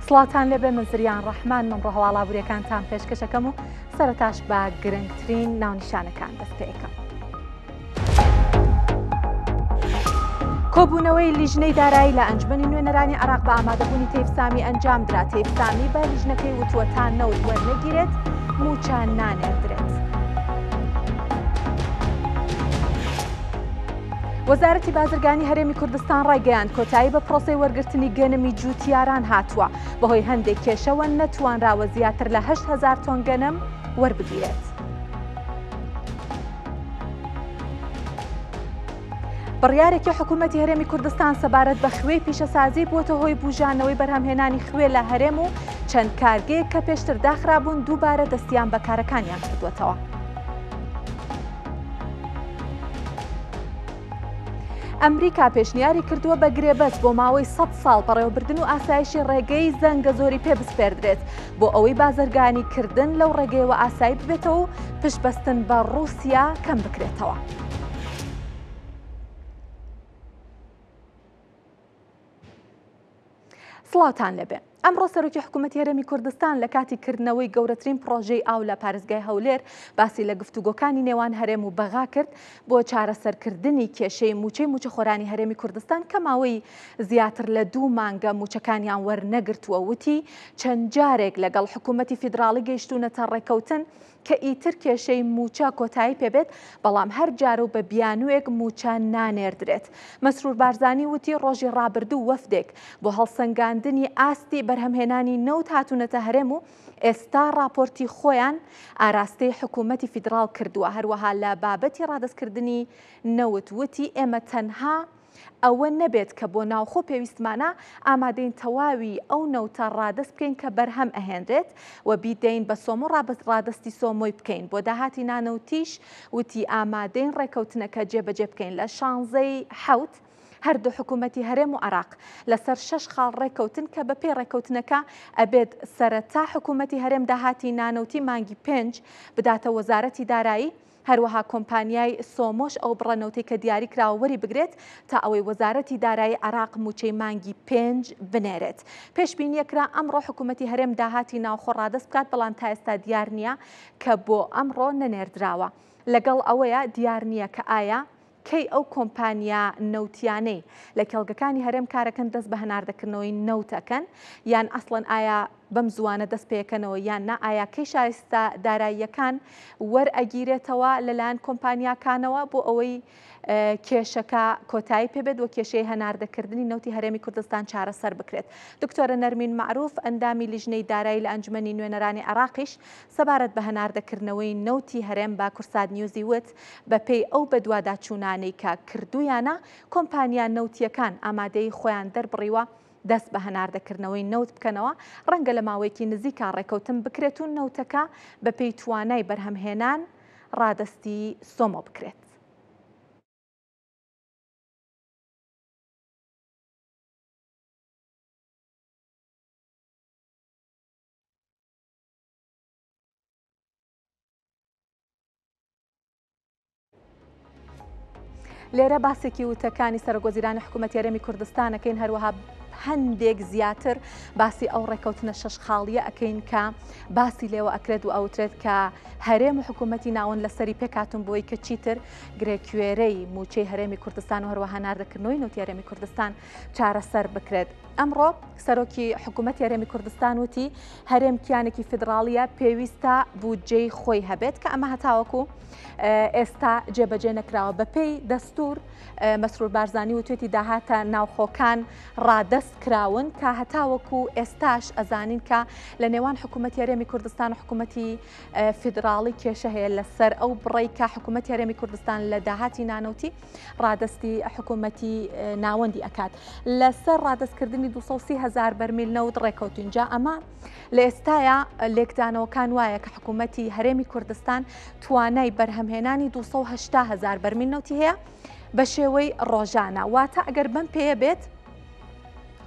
سڵاوتان لێبێ من زریان ڕەحمان مەمڕۆ هەواڵابووریەکانتان پێشکەشەکەم و سەرەتاش بە گرنگترین ناونیشانەکان دەست پێەکەم. کۆبوونەوەی لیژنەی دارایی لە ئەنجومەنی نوێنەرانی عێراق بە ئامادەبوونی تەیف سامی ئەنجامدرا، تەیف سامی بە لیژنەکەی وتووە تا نەوت وەرنەگیرێت مووچە نانێردرێت. وەزارەتی بازرگانی هەرێمی کوردستان ڕایگەیاند کۆتایی بە پرۆسەی وەرگرتنی گەنمی جووتیاران هاتووە، بەهۆی هەندێک کێشەوە نەتوانراوە زیاتر لە 8000 تۆن گەنم وەربگیرێت. بڕیارێکی حکوومەتی هەرێمی کوردستان سەبارەت بە خوێی پیشەسازی بووەتە هۆی بوژانەوەی بەرهەمهێنانی خوێ لە هەرێم و چەند کارگەیەک کە پێشتر داخرابوون دووبارە دەستیان بە کارەکانیان کردووەتەوە. ئەمریکا پێشنیاری کردووە بە گرێبەست بۆ ماوەی 100 ساڵ بەڕێوەبردن و ئاسایشی ڕێگەی زەنگەزۆری پێ بسپێردرێت بۆ ئەوەی بازرگانی کردن لەو ڕێگەیەوە ئاسایی ببێتەوە و پشتبەستن بە ڕووسیا کەم بکرێتەوە. سڵاوتان لێبێ. ئەمڕۆ سەرۆکی حکوومەتی هەرێمی کوردستان لە کاتی کردنەوەی گەورەترین پڕۆژەی ئاو لە پارێزگای هەولێر باسی لە گفتوگۆکانی نێوان هەرێم و بەغا کرد بۆ چارەسەرکردنی کێشەی مووچەی مووچەخۆرانی هەرێمی کوردستان کە ماوەی زیاتر لە دوو مانگە مووچەکانیان وەرنەگرتووە وتی چەند جارێک لەگەڵ حکوومەتی فیدراڵی گەیشتوونەتە ڕێککەوتن کە ئیتر کێشەی مووچە کۆتایی پێبێت، بەڵام هەر جارە و بە بیانووێک مووچە نانێردرێت. مەسرور بارزانی وتی، ڕۆژی ڕابردوو وەفدێک بۆ هەڵسەنگاندنی ئاستی بەرهەمهێنانی نەوت هاتوونەتە هەرێم و ئێستا ڕاپۆرتی خۆیان ئاراستەی حکوومەتی فیدراڵ کردووە، هەروەها لە بابەتی ڕادەستکردنی نەوت وتی، ئێمە تەنها ئەوە نەبێت کە بۆ ناوخۆ پێویستمانە، ئامادەین تەواوی ئەو نەوتە ڕادەست بکەین کە بەرهەم ئەهێنرێت و بیدەین بە سۆمۆ ڕادەستی سۆمۆی بکەین. بۆ داهاتی نانەوتیش وتی ئامادەین ڕێکەوتنەکە جێبەجێ بکەین. لە شانزەی حەوت هەردوو حکوومەتی هەرێم و عێراق لەسەر شەش خاڵ ڕێککەوتن کە بەپێی ڕێککەوتنەکە ئەبێت سەرەتا حکوومەتی هەرێم داهاتی نانەوتی مانگی پێنج بداتە وەزارەتی دارایی، هەروەها کۆمپانیای سۆمۆش ئەو بڕە نەوتەی کە دیاری کراوە وەری بگرێت تا ئەوەی وەزارەتی دارایی عێراق مووچەی مانگی پێنج بنێرێت. پێشبینیەکرا ئەمڕۆ حکوومەتی هەرێم داهاتی ناوخۆ ڕادەست بکات، بەڵام تا ئێستا دیار نییە کە بۆ ئەمڕۆ نەنێردراوە. لەگەڵ ئەوەیە دیار نییە کە ئایا کەی ئەو کۆمپانیا نەوتیانەی لە کێڵگەکانی هەرێم کارەکەن دەست بە هەناردەکردنەوەی نەوت ئەکەن یان ئەسڵەن ئایا بەم زووانە دەست پێکەنەوە یان نا ئایا کەی شایستە داراییەکان وەرئەگیرێتەوە لەلایەن کۆمپانیاکانەوە بۆ ئەوەی کێشەکە کۆتایی پێبێت و کێشەی هەناردەکردنی نەوتی هەرێمی کوردستان چارەسەر بکرێت. دکتۆرە نەرمین مەعروف ئەندامی لیژنەی دارایی لە ئەنجومەنی نوێنەرانی عێراقیش سەبارەت بە هەناردەکردنەوەی نەوتی هەرێم بە کورسات نیوزی وت، بەپێی ئەو بەدواداچوونانەی کە کردوویانە، کۆمپانیا نەوتییەکان ئامادەیی خۆیان دەربڕیوە دەست بە هەناردەکردنەوەی نەوت بکەنەوە، ڕەنگە لە ماوەیەکی نزیکا ڕێکەوتن بکرێت و نەوتەکە بەپێی توانای بەرهەمهێنان ڕادەستی سۆمۆ بکرێت. لێرە باسێکی وتەکانی سەرۆکوەزیرانی حکوومەتی هەرێمی کوردستان ئەکەین هەروەها هەندێک زیاتر باسی ئەو ڕێکەوتنە شەش خاڵیە ئەکەین کە باسی لێوە ئەکرێت و ئەوترێت کە هەرێم و حکوومەتی ناوەند لەسەری پێکاتون بۆی کە چیتر گرێکوێرەی موچەی هەرێمی کوردستان و هەروەها ناردەکردنەوەی نەوتی هەرێمی کوردستان چارەسەر بکرێت. ئەمڕۆ سەرۆکی حکوومەتی هەرێمی کوردستان وتی هەرێم کیانێکی فیدراڵیە پێویستە بودجەی خۆی هەبێت کە ئەمە هەتاوەکو ئێستا جێبەجێ نەکراوە بەپێی دەستور مەسرور بارزانی وتوێتی داهاتە ناوخۆکان ڕادەست کراون کە هەتاوەکو ئێستاش ئەزانین کە لە نێوان حکوومەتی هەرێمی کوردستان و حکوومەتی فیدراڵی کێشە هەیە لەسەر ئەو بڕی کە حکوومەتی هەرێمی کوردستان لە داهاتی نانەوتی ڕادەستی حکوومەتی ناوەندی ئەکات لەسەر ڕادەستکردنی 230 هزار بەرمیل نەوت ڕێکەوتین جا ئەمە لە ئێستایا لێکدانەوەکان وایە کە حکوومەتی هەرێمی کوردستان توانای بەرهەمهێنانی 280 هزار بەرمیل نەوتی هەیە بە شێوەی ڕۆژانە واتە ئەگەر بەم پێیە بێت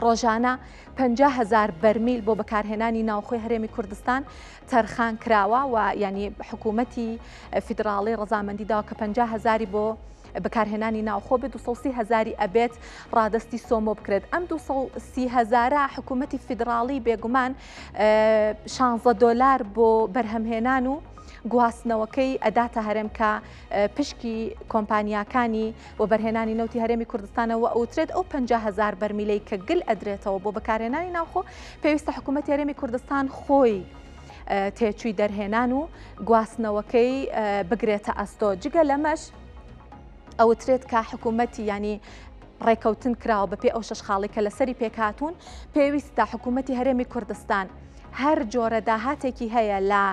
ڕۆژانە 50 هزار بەرمیل بۆ بەکارهێنانی ناوخۆی هەرێمی کوردستان تەرخان کراوە و ینی حکوومەتی فیدراڵی ڕەزامەندی داوە کە 50 هزاری بۆ. بەکارهێنانی ناوخۆ بێت، 230 هەزاری ئەبێت ڕادەستی سۆمۆ بکرێت. ئەم 230 هەزارە حکوومەتی فیدراڵی بێگومان 16 دۆلار بۆ بەرهەمهێنان و گواستنەوەکەی ئەداتە هەرێم کە پشکی کۆمپانیاکانی وەبەرهێنانی نەوتی هەرێمی کوردستانە و ئەوترێت ئەو 50 هەزار بەرمیلەی کە گل ئەدرێتەوە بۆ بەکارهێنانی ناوخۆ پێویستە حکوومەتی هەرێمی کوردستان خۆی تێچووی دەرهێنان و گواستنەوەکەی بگرێتە ئەستۆ. جگە لەمەش ئەوترێت کە حکوومەتی ینی ڕێکەوتن کراوە بەپێ ئەو شەش خاڵی کە لەسەری پێکهاتوون پێویستە حکوومەتی هەرێمی کوردستان هەر جۆرە داهاتێکی هەیە لە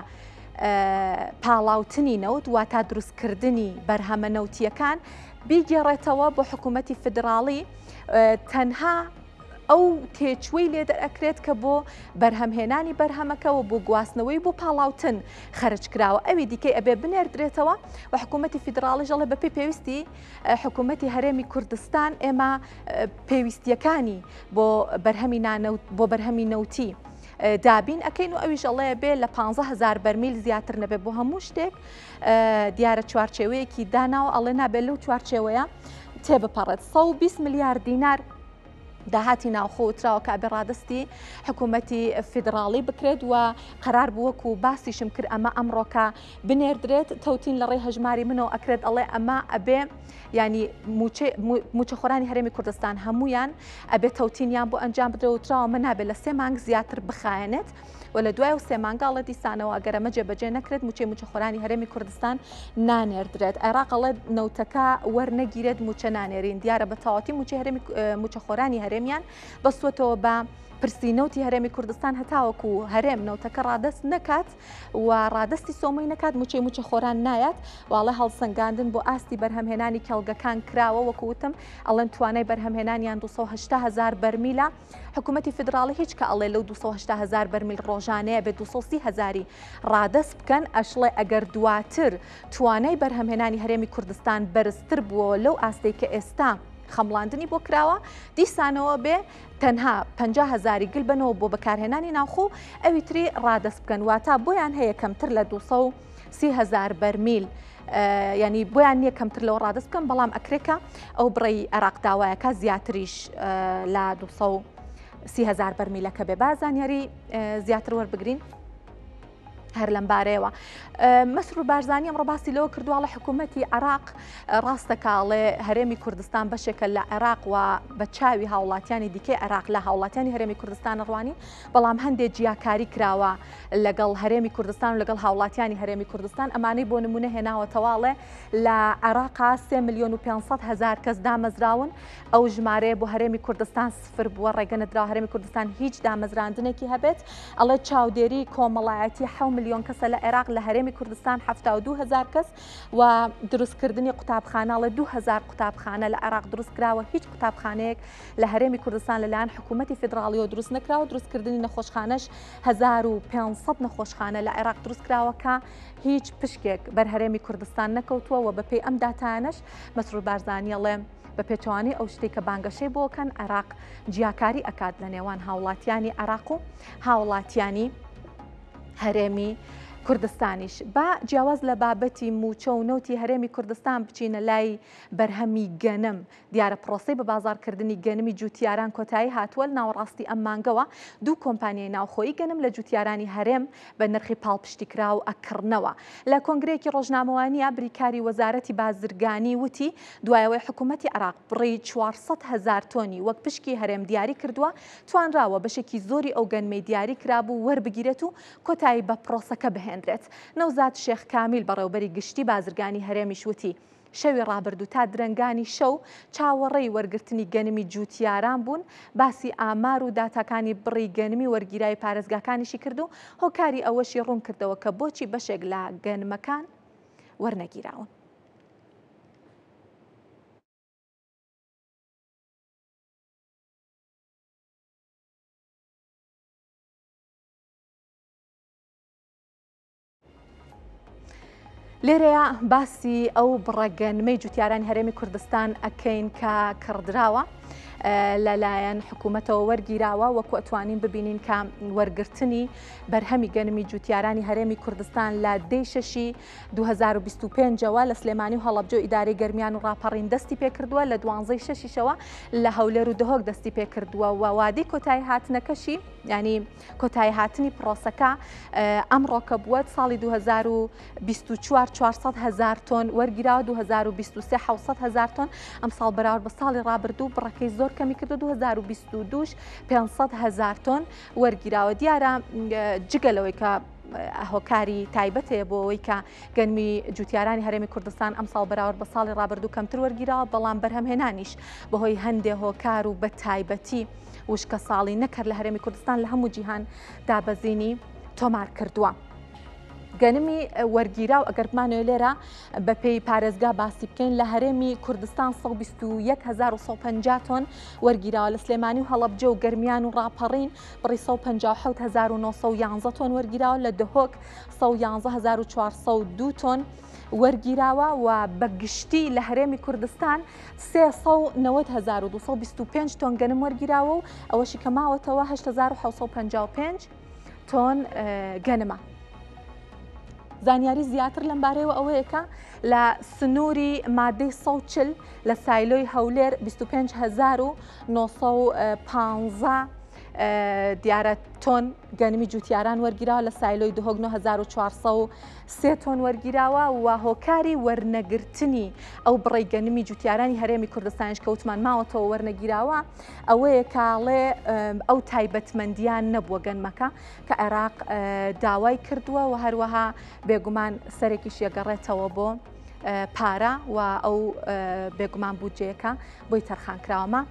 پاڵاوتنی نەوت واتا دروستکردنی بەرهەمە نەوتیەکان بیگێڕێتەوە بۆ حکوومەتی فیدراڵی تەنها ئەو تێچووەی لێ دەرئەکرێت کە بۆ بەرهەمهێنانی بەرهەمەکە و بۆ گواستنەوەی بۆ پاڵاوتن خەرج کراوە ئەوی دیکەی ئەبێ بنێردرێتەوە و حکوومەتی فیدراڵیش ئەڵێ بەپێی پێویستی حکوومەتی هەرێمی کوردستان ئێمە پێویستیەکانی بۆ بەرهەمی نانەوت بۆ بەرهەمی نەوتی دابین ئەکەین و ئەویش ئەڵێ بێ لە 15هزار بەرمیل زیاتر نەبێت بۆ هەموو شتێک دیارە چوارچێوەیەکی داناوە ئەڵێ نابێت لەو چوارچێوەیە تێبپەڕێت 120 ملیار دینار داهاتی ناوخۆ وتراوە کە ئەبێ ڕادەستی حکوومەتی فیدراڵی بکرێت و قەرار بوو وەکو باسیشم کرد ئەمە ئەمڕۆکە بنێردرێت تەوتین لە ڕێی هەژماری منەوە ئەکرێت ئەڵێ ئەمە ئەبێ ینی موچەخۆرانی هەرێمی کوردستان هەمویان ئەبێ تەوتینیان بۆ ئەنجام بدرێت وتراوە مە نابێت لە سێ مانگ زیاتر بخایەنێت و لە دوای ئەو سێ مانگە ئەڵێ دیسانەوە ئەگەر ئەمە جێبەجێ نەکرێت مووچەی مووچەخۆرانی هەرێمی کوردستان نانێردرێت. عێراق ئەڵێت نەوتەکە وەرنەگیرێت مووچە نانێرین. دیارە بە تەواوەتی مووچەی هەرێمی مووچەخۆرانی هەرێمیان بەستووەتەوە بە پرسی نەوتی هەرێمی کوردستان هەتاوەکو هەرێم نەوتەکە ڕادەست نەکات و ڕادەستی سۆمۆی نەکات مووچەی مووچەخۆران نایات واڵێ هەڵسەنگاندن بۆ ئاستی بەرهەمهێنانی کێڵگەکان کراوە وەکو وتم ئەڵێن توانای بەرهەمهێنانیان 280 هزار بەرمیلە حکومەتی فیدراڵی هیچ کە ئەڵێ لەو 280 هەزار بەرمیل ڕۆژانەیە بێ 230 هەزاری ڕادەست بکەن، ئەشڵێ ئەگەر دواتر توانای بەرهەمهێنانی هەرێمی کوردستان بەرزتر بووەوە لەو ئاستەی کە ئێستا خەمڵاندنی بۆ کراوە، دیسانەوە بێ تەنها 50 هەزاری گل بەنەوە بۆ بەکارهێنانی ناوخۆ و ئەوی تری ڕادەست بکەن، واتا بۆیان هەیە کەمتر لە 230 هەزار بەرمیل ینی بۆیان نییە کەمتر لەوە ڕادەست بکەن بەڵام ئەکرێکە ئەو بڕی عێراق داوایەکە زیاتریش لە 230 هزار بەرمیلەکە بێ با زانیاری زیاتر وەربگرین. هەر لەم بارەیەوە مەسرور بارزانی ئەمڕۆ باسی لەوە کردووە حکوومەتی عراق ڕاستەکاڵێ هەرێمی کوردستان بەشێکە لە عێراق و بە چاوی هاوڵاتیانی دیکەی عێراق لە هاوڵاتیانی هەرێمی کوردستان ڕوانی بەڵام هەندێک جیاکاری کراوە لەگەڵ هەرێمی کوردستان و لەگەڵ هاوڵاتیانی هەرێمی کوردستان ئەمانەی بۆ نمونە هێناوەتەوە ئەڵێ لە عێراقا 3 ملیۆن و 500 هەزار کەس دامەزراون ئەو ژمارەیە بۆ هەرێمی کوردستان سفر بووە ڕێگە نەدراوە هەرێمی کوردستان هیچ دامەزراندنێکی هەبێت ئەڵێ چاودێری کۆمەڵایەتی 6 ملیۆن کەسە لە عێراق لە هەرێمی کوردستان 72 هەزار کەس و دروستکردنی قوتابخانە ئەڵێ 2000 قوتابخانە لە عێراق دروست کراوە هیچ قوتابخانەیەک لە هەرێمی کوردستان لەلایەن حکوومەتی فیدراڵیەوە دروست نەکراوە دروستکردنی نەخۆشخانەش 1500 نەخۆشخانە لە عێراق دروست کراوە کە هیچ پشکێک بەر هەرێمی کوردستان نەکەوتووە و بەپێی ئەم داتایانەش مەسرور بارزانی ئەڵێ بە پێچەوانەی ئەو شتێک کە بانگەشەی بۆکەن عێراق جیاکاری ئەکات لە نێوان هاوڵاتیانی عێراق و هاوڵاتیانی هەرێمی کوردستانیش. با جیاواز لە بابەتی مووچە و نەوتی هەرێمی کوردستان بچینە لای بەرهەمی گەنم. دیارە پرۆسەی بەبازاڕکردنی گەنمی جووتیاران کۆتایی هاتووە، لە ناوەڕاستی ئەم مانگەوە دوو کۆمپانیای ناوخۆیی گەنم لە جووتیارانی هەرێم بە نرخی پاڵپشتیکراو ئەکڕنەوە. لە کۆنگرەیەکی ڕۆژنامەوانییا بریکاری وەزارەتی بازرگانی وتی، دوای ئەوەی حکوومەتی عێراق بڕی 400 هەزار تۆنی وەک پشکی هەرێم دیاری کردووە، توانراوە بەشێکی زۆری ئەو گەنمەی دیاری کرابوو وەربگیرێت و کۆتایی بە پرۆسەکە بهێنرێت. نەوزاد شێخ کامیل بەڕێوەبەری گشتی بازرگانی هەرێمیش وتی، شەوی ڕابردوو تا درەنگانی شەو چاوەڕێی وەرگرتنی گەنمی جووتیاران بوون، باسی ئامار و داتاکانی بڕی گەنمی وەرگیراوی پارێزگاکانیشی کرد و هۆکاری ئەوەشی ڕوونکردەوە کە بۆچی بەشێک لە گەنمەکان وەرنەگیراون. لێرەیە باسی ئەو بڕە گەنمەی جوتیارانی هەرێمی کوردستان ئەکەین کە کڕدراوە. لەلایەن حکوومەتەوە وەرگیراوە وەکو ئەتوانین ببینین کە وەرگرتنی بەرهەمی گەنمی جوتیارانی هەرێمی کوردستان لە دەی شەشی 2025ەوە لە سلێمانی و هەڵەبجە و ئیدارەی گەرمیان و ڕاپەڕین دەستی پێکردووە لە دوانزەی شەشیشەوە لە هەولێر و دهۆک دەستی پێکردووە و وادەی کۆتایی هاتنەکەشی ینی کۆتایی هاتنی پرۆسەکە ئەمڕۆکە بووە ساڵی 2024 400 هزار تۆن وەرگیراوە 2023 700 هزار تۆن ئەم ساڵ بەراورد بە ساڵی ڕابردوو بڕەکەی زۆر کەمی کردو 2022 500 هزار تۆن وەرگیراوە دیارە جگە لەوەی کە هۆکاری تایبەت هەیە بۆ ئەوەی کە گەنمی جوتیارانی هەرێمی کوردستان ئەمساڵ بەراورد بە ساڵی ڕابردوو کەمتر وەرگیراوە بەڵام بەرهەمهێنانیش بەهۆی هەندێ هۆکار و بە تایبەتی وشکە ساڵی نەکرد لە هەرێمی کوردستان لە هەموو جیهان دابەزینی تۆمار کردووە. گەنمی وەرگیراو ئەگەر بمانەوێت لێرە بەپێی پارێزگا باسی بکەین لە هەرێمی کوردستان 121150 تۆن وەرگیراوە لە سلێمانی و هەڵەبجە و گەرمیان و ڕاپەڕین بڕی 157911 تۆن وەرگیراوە لە دهۆک 111402 تۆن وەرگیراوە و بە گشتی لە هەرێمی کوردستان 390225 تۆن گەنم وەرگیراوە و ئەوەشی کە ماوەتەوە 8755 تۆن گەنمە. زانیاری زیاتر لەم بارەیەوە ئەوەیە کە لە سنووری مادەی 140 لە سایلۆی هەولێر 25915 دیارە تۆن گەنمی جوتیاران وەرگیراوە لە سایلۆی دهۆک 9403 تۆن وەرگیراوە و هۆکاری وەرنەگرتنی ئەو بڕی گەنمی جوتیارانی هەرێمی کوردستانیش کەوتمان ماوەتەوە وەرنەگیراوە ئەوەیە کاڵێ ئەو تایبەتمەندیان نەبووە گەنمەکە کە عێراق داوای کردووە و هەروەها بێگومان سەرێکیش یەگەڕێتەوە بۆ پارە و ئەو بێگومان بودجەیەکە بۆی تەرخان کراوەمە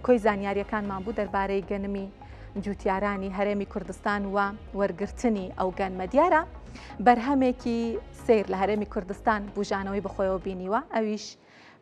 کۆی زانیاریەکانمان بوو دەربارەی گەنمی جوتیارانی هەرێمی کوردستان و وەرگرتنی ئەو گەنمە دیارە بەرهەمێکی سیر لە هەرێمی کوردستان بژانەوەی بەخۆیەوە بینیوە ئەویش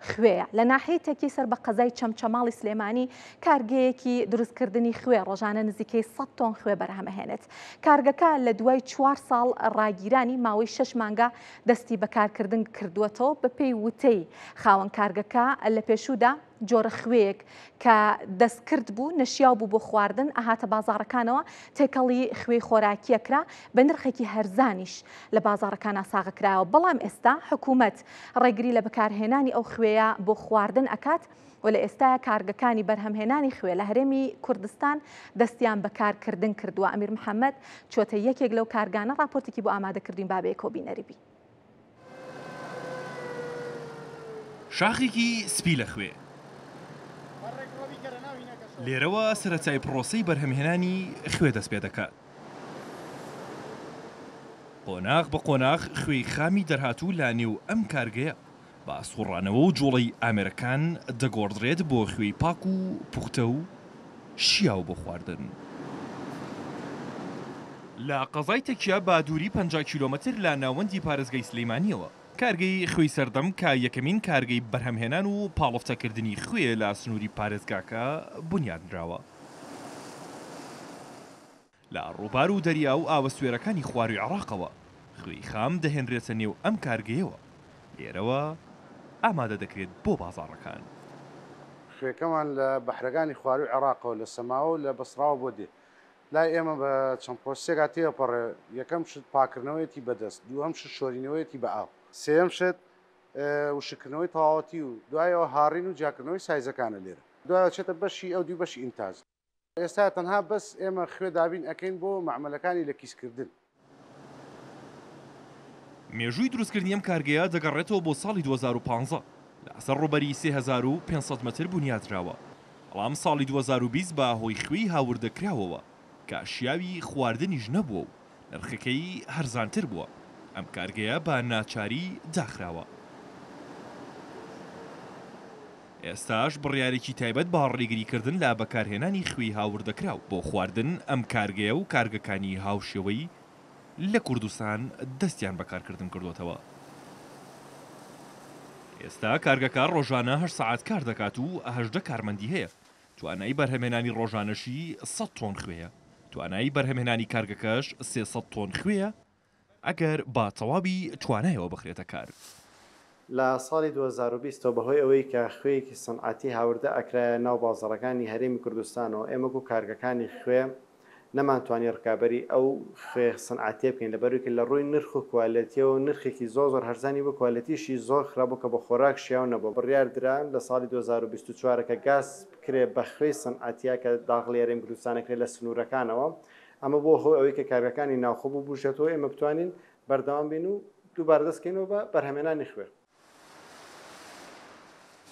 خوێیە. لە ناحیەی تەکی سەر بە قەزای چەمچەماڵی سلێمانی کارگەیەکی دروستکردنی خوێ ڕۆژانە نزیکەی 100 تۆن خوێ بەرهەمەهێنێت. کارگەکە لە دوای چوار ساڵ ڕاگیرانی ماوەی شەش مانگە دەستی بە کارکردن کردووەتەوە، بەپێی وتەی خاوەن کارگەکە لە پێشوودا جۆرە خوێیەک کە دەستکرد بوو نەشیاو بوو بۆ خواردن ئەهاتە بازاڕەکانەوە تێکەڵی خوێی خۆراکیە کرا بە نرخێکی هەرزانیش لە بازاڕەکانا ساغکرایەوە بەڵام ئێستا حکوومەت ڕێگری لە بەکارهێنانی ئەو خوێیە بۆ خواردن ئەکات و لە ئێستایا کارگەکانی بەرهەمهێنانی خوێ لە هەرێمی کوردستان دەستیان بە کارکردن کردووە ئەمیر محەمەد چۆتە یەکێک لەو کارگانە ڕاپۆرتێکی بۆ ئامادە کردوین با بەیەکەوە بینەری بین. شاخێکی سپی لە خوێ. لێرەوە سەرەتای پڕۆسەی بەرهەمهێنانی خوێ دەست پێدەکات. قۆناغ بە قۆناغ خوێی خامی دەرهاتوو لە نێو ئەم کارگەیە بە سوڕانەوە و جوڵەی ئامێرەکان دەگۆڕدرێت بۆ خوێی پاک و پوختە و شیاو بۆ خواردن. لە قەزای تەکیە بە دووری 50 کیلۆمەتر لە ناوەندی پارێزگای سلیمانییەوە، کارگەی خوێی سەردەم کە یەکەمین کارگەی بەرهەمهێنان و پاڵفتەکردنی خوێیە لە سنووری پارێزگاکە بونیادنراوە. لە ڕووبار و دەریا و ئاوە سوێرەکانی خوارووی عێراقەوە خوێی خام دەهێنرێتە نێو ئەم کارگەیەوە، لێرەوە ئامادە دەکرێت بۆ بازاڕەکان. خوێکەمان لە بەحرەکانی خوارووی عێراقەوە، لە سەماوە و لە بەسڕاوە بۆ دێ. لای ئێمە بە چەند پرۆسسێکا تێئەپەڕێ، یەکەم شت پاککردنەوەیەتی بە دەست، دووهەم شت شۆرینەوەیەتی بە ئاو، سێیەم شت وشککردنەوەی تەواوەتی و دوایەوە هاڕین و جیاکردنەوەی سایزەکانە لێرە. دوایەوە چێتە بەشی ئەو دوو بەشی ئینتاج. ئێستا تەنها بەس ئێمە خوێ دابین ئەکەین بۆ مەعمەلەکانی لە کیس کردن. مێژووی دروستکردنی ئەم کارگەیە دەگەڕێتەوە بۆ ساڵی 2015، لەسەر ڕووبەری 3500 مەتر بونیادراوە، بەڵام ساڵی 2020 بە هۆی خوێی هاوردەکراوەوە کە شیاوی خواردنیش نەبووە و نرخەکەی هەرزانتر بووە، ئەم کارگەیە بە ناچاری داخراوە. ئێستاش بڕیارێکی تایبەت بە ڕێگریکردن لە بەکارهێنانی خوێی هاوردەکراو بۆ خواردن ئەم کارگەیە و کارگەکانی هاوشێوەی لە کوردستان دەستیان بە کارکردن کردۆتەوە. ئێستا کارگەکە ڕۆژانە هەشت سەعات کار دەکات و 18 کارمەندی هەیە، توانای بەرهەمهێنانی ڕۆژانەشی 100 تۆن خوێیە، توانای بەرهەمهێنانی کارگەکەش 300 تۆن خوێیە ئەگەر بە تەواوی توانایەوە بخرێتە کار. لە ساڵی 2020 ەوە بەهۆی ئەوەی کە خوێیەکی سنعەتی هاوردە ئەکرایە ناو بازاڕەکانی هەرێمی کوردستانەوە ئێمە وەکو کارگەکانی خوێ نەمانتوانی ڕکابەری ئەو خوێ سنعەتیە بکەین لەبەروی کە لە ڕووی نرخ و کوالێتیەوە نرخێکی زۆر زۆر هەرزانی بوو کوالێتیشی زۆر خراپ بوو کە بۆ خۆراک شیاو نەبوو بڕیار درا لە ساڵی 2024 کە گاز بکرێ بە خوێی سنعەتیە کە داخڵی هەرێمی کوردستان ئەکرێ لە سنوورەکانەوە ئەمە بووە هۆی ئەوەی کە کارگەکانی ناوخۆ ببوژێتەوە ئێمە بتوانین بەردەوام بین و دووبارە دەست کەینەوە بە بەرهەمێنانی خوێ.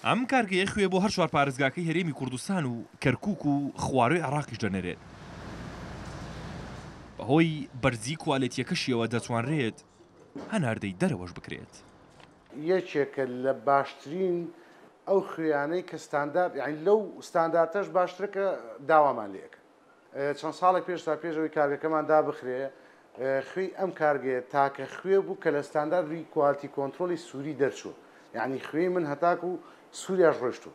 ئەم کارگەیە خوێ بۆ هەر چوار پارێزگاکەی هەرێمی کوردستان و کەرکوک و خوارووی عێراقیش دەنێرێت. بەهۆی بەرزی کوالێتییەکەشیەوە دەتوانرێت هەناردەی دەرەوەش بکرێت. یەکێکە لە باشترین ئەو خوێیانەی کە ستاندارد یانی لەو ستاندارتەش باشترە کە داوامان لێ ئەکەن. چەند ساڵێک پێش تا پێش ئەوەی کارگەکەمان دابخرێ خوێی ئەم کارگەیە تاکە خوێ بوو کە لە ستانداردی quality control ی سووری دەرچوو یعنی خوێی من هەتاکو سووریاش ڕۆیشتوو.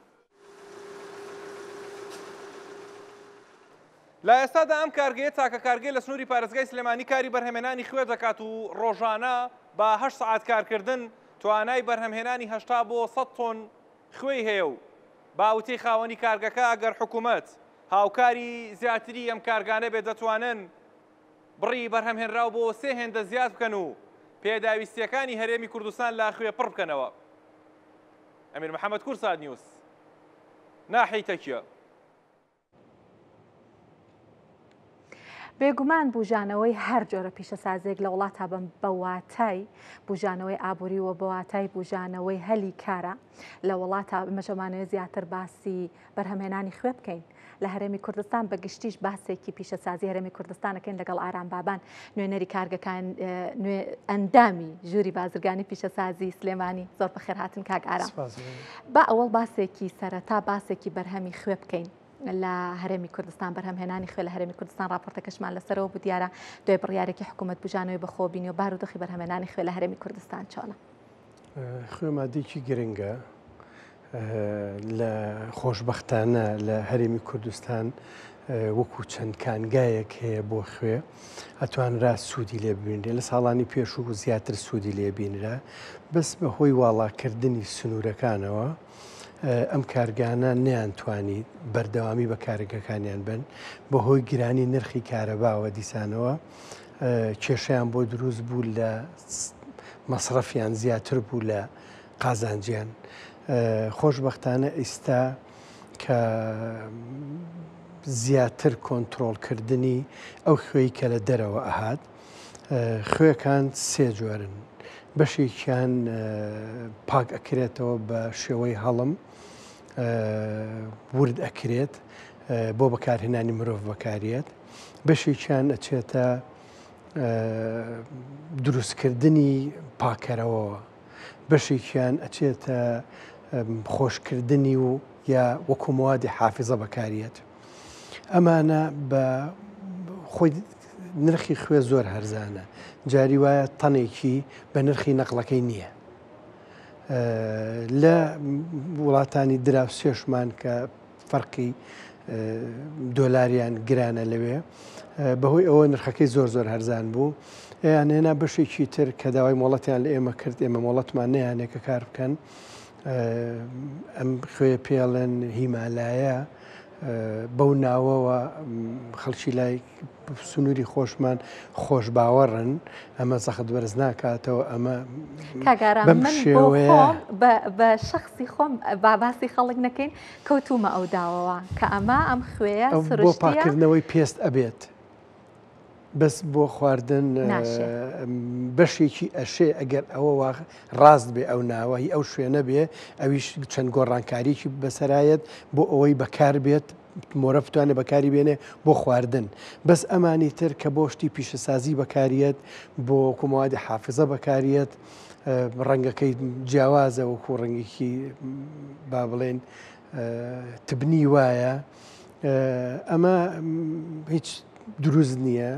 لە ئێستادا ئەم کارگەیە تاکە کارگەیە لە سنووری پارێزگای سلێمانی کاری بەرهەمێنانی خوێ دەکات و ڕۆژانە بە هەشت سەعات کارکردن توانای بەرهەمهێنانی 80 بۆ 100 تۆن خوێی هەیە و بە وتەی خاوەنی کارگەکە ئەگەر حکوومەت هاوکاری زیاتری ئەم کارگانە بێت دەتوانن بڕی بەرهەمهێنراو بۆ سێ هێندە زیاد بکەن و پێداویستییەکانی هەرێمی کوردستان لە خوێ پڕ بکەنەوە. ئەمیر محەمەد کوردسات نیوز، ناحیەی تەکیە. بێگومان بوژانەوەی هەر جۆرە پیشەسازیەک لە وڵاتا بەم بە واتای بوژانەوەی ئابووری و بە واتای بوژانەوەی هەلی کارە لە وڵاتا ئەمەش ئەمانەوێت زیاتر باسی بەرهەمهێنانی خوێ بکەین لە هەرێمی کوردستان بە گشتیش باسێکی پیشەسازی هەرێمی کوردستانەکەین لەگەڵ ئارام بابان نوێنەری کارگەکان ئەندامی ژووری بازرگانی پیشەسازی سلێمانی زۆر بەخێرهاتن کاک ئارام با ئەوەڵ باسێکی سەرەتا باسێکی بەرهەمی خوێ بکەین لە هەرێمی کوردستان بەرهەمهێنانی خوێ لە هەرێمی کوردستان راپۆرتەکەشمان لەسەرەوە بوو دیارە دوای بڕیارێکی حکوومەت بژانەوەی بەخۆ بینی و بارودۆخی بەرهەمهێنانی خوێ لە هەرێمی کوردستان چۆنە؟ خوێ مادەیەکی گرنگە لە خۆشبەختانە لە هەرێمی کوردستان وەکو چەند کانگایەک هەیە بۆ خوێ ئەتوانرا سوودی لێ ببینرێ لە ساڵانی پێشوو زیاتر سوودی لێ بینرا بەس بەهۆی واڵاکردنی سنوورەکانەوە ئەم کارگانە نەیانتوانی بەردەوامی بە کارگەکانیان بن بەهۆی گرانی نرخی کارەباوە دیسانەوە کێشەیان بۆ دروست بوو لە مەسرەفیان زیاتر بوو لە قازانجیان خۆشبەختانە ئیستا کە زیاتر کۆنتترۆلکردنی ئەو خوێی کە لە دەرەوە ئەهات خوێکان سێ جۆرن بەشێکیان پاک ئەکرێتەوە بە شێوەی هەڵم ورد ئەکرێت بۆ بەکارهێنانی مرۆڤ بەکاریێت بەشێکیان ئەچێتە دروستکردنی پاکەرەوەوە بەشێکیان ئەچێتە خۆشکردنی و یا وەکو موادی حافزە بەکاریەت ئەمانە بە خۆی نرخی خوێ زۆر هەرزانە جاری وایە تەنێکی بە نرخی نەقڵەکەی نییە لە وڵاتانی دراوسێشمان کە فەرقی دۆلاریان گرانە لەوێ بەهۆی ئەوە نرخەکەی زۆر زۆر هەرزان بوو یان هێنا بەشێکی تر کە داوای مۆڵەتیان لە ئێمە کرد ئێمە مۆڵەتمان نەیانێ کە کار بکەن ئەم خوێ پێڵێن هیمالایە بەو ناوەوە خەڵکی لای سنووری خۆشمان خۆش باوەڕن ئەمە زەخت بەرز ناکاتەوە ئەمە کاگارام من شێوەیە بە شخصی خۆم با باسی خەڵک نەکەین کەوتومە ئەو داوەوە کە ئەمە ئەم خوێیە بۆ پاکردنەوەی پێست ئەبێت بەس بۆ خواردن بەشێکی ئەشێ ئەگەر ئەوە وا ڕاست بێ ئەو ناوە هی ئەو شوێنە بێ ئەویش چەند گۆڕانکاریی بەسەرایەت بۆ ئەوەی بەکار بێت مۆرە بتوانێت بەکاری بێنێ بۆ خواردن بەس ئەمانی تر کە بۆ شتی پیشەسازی بەکاریەت بۆ کۆمەوادی حافزە بەکاریەت ڕەنگەکەی جیاوازە وەکو ڕەنگێکی با بڵێن تبنی وایە ئەمە هیچ دروست نییە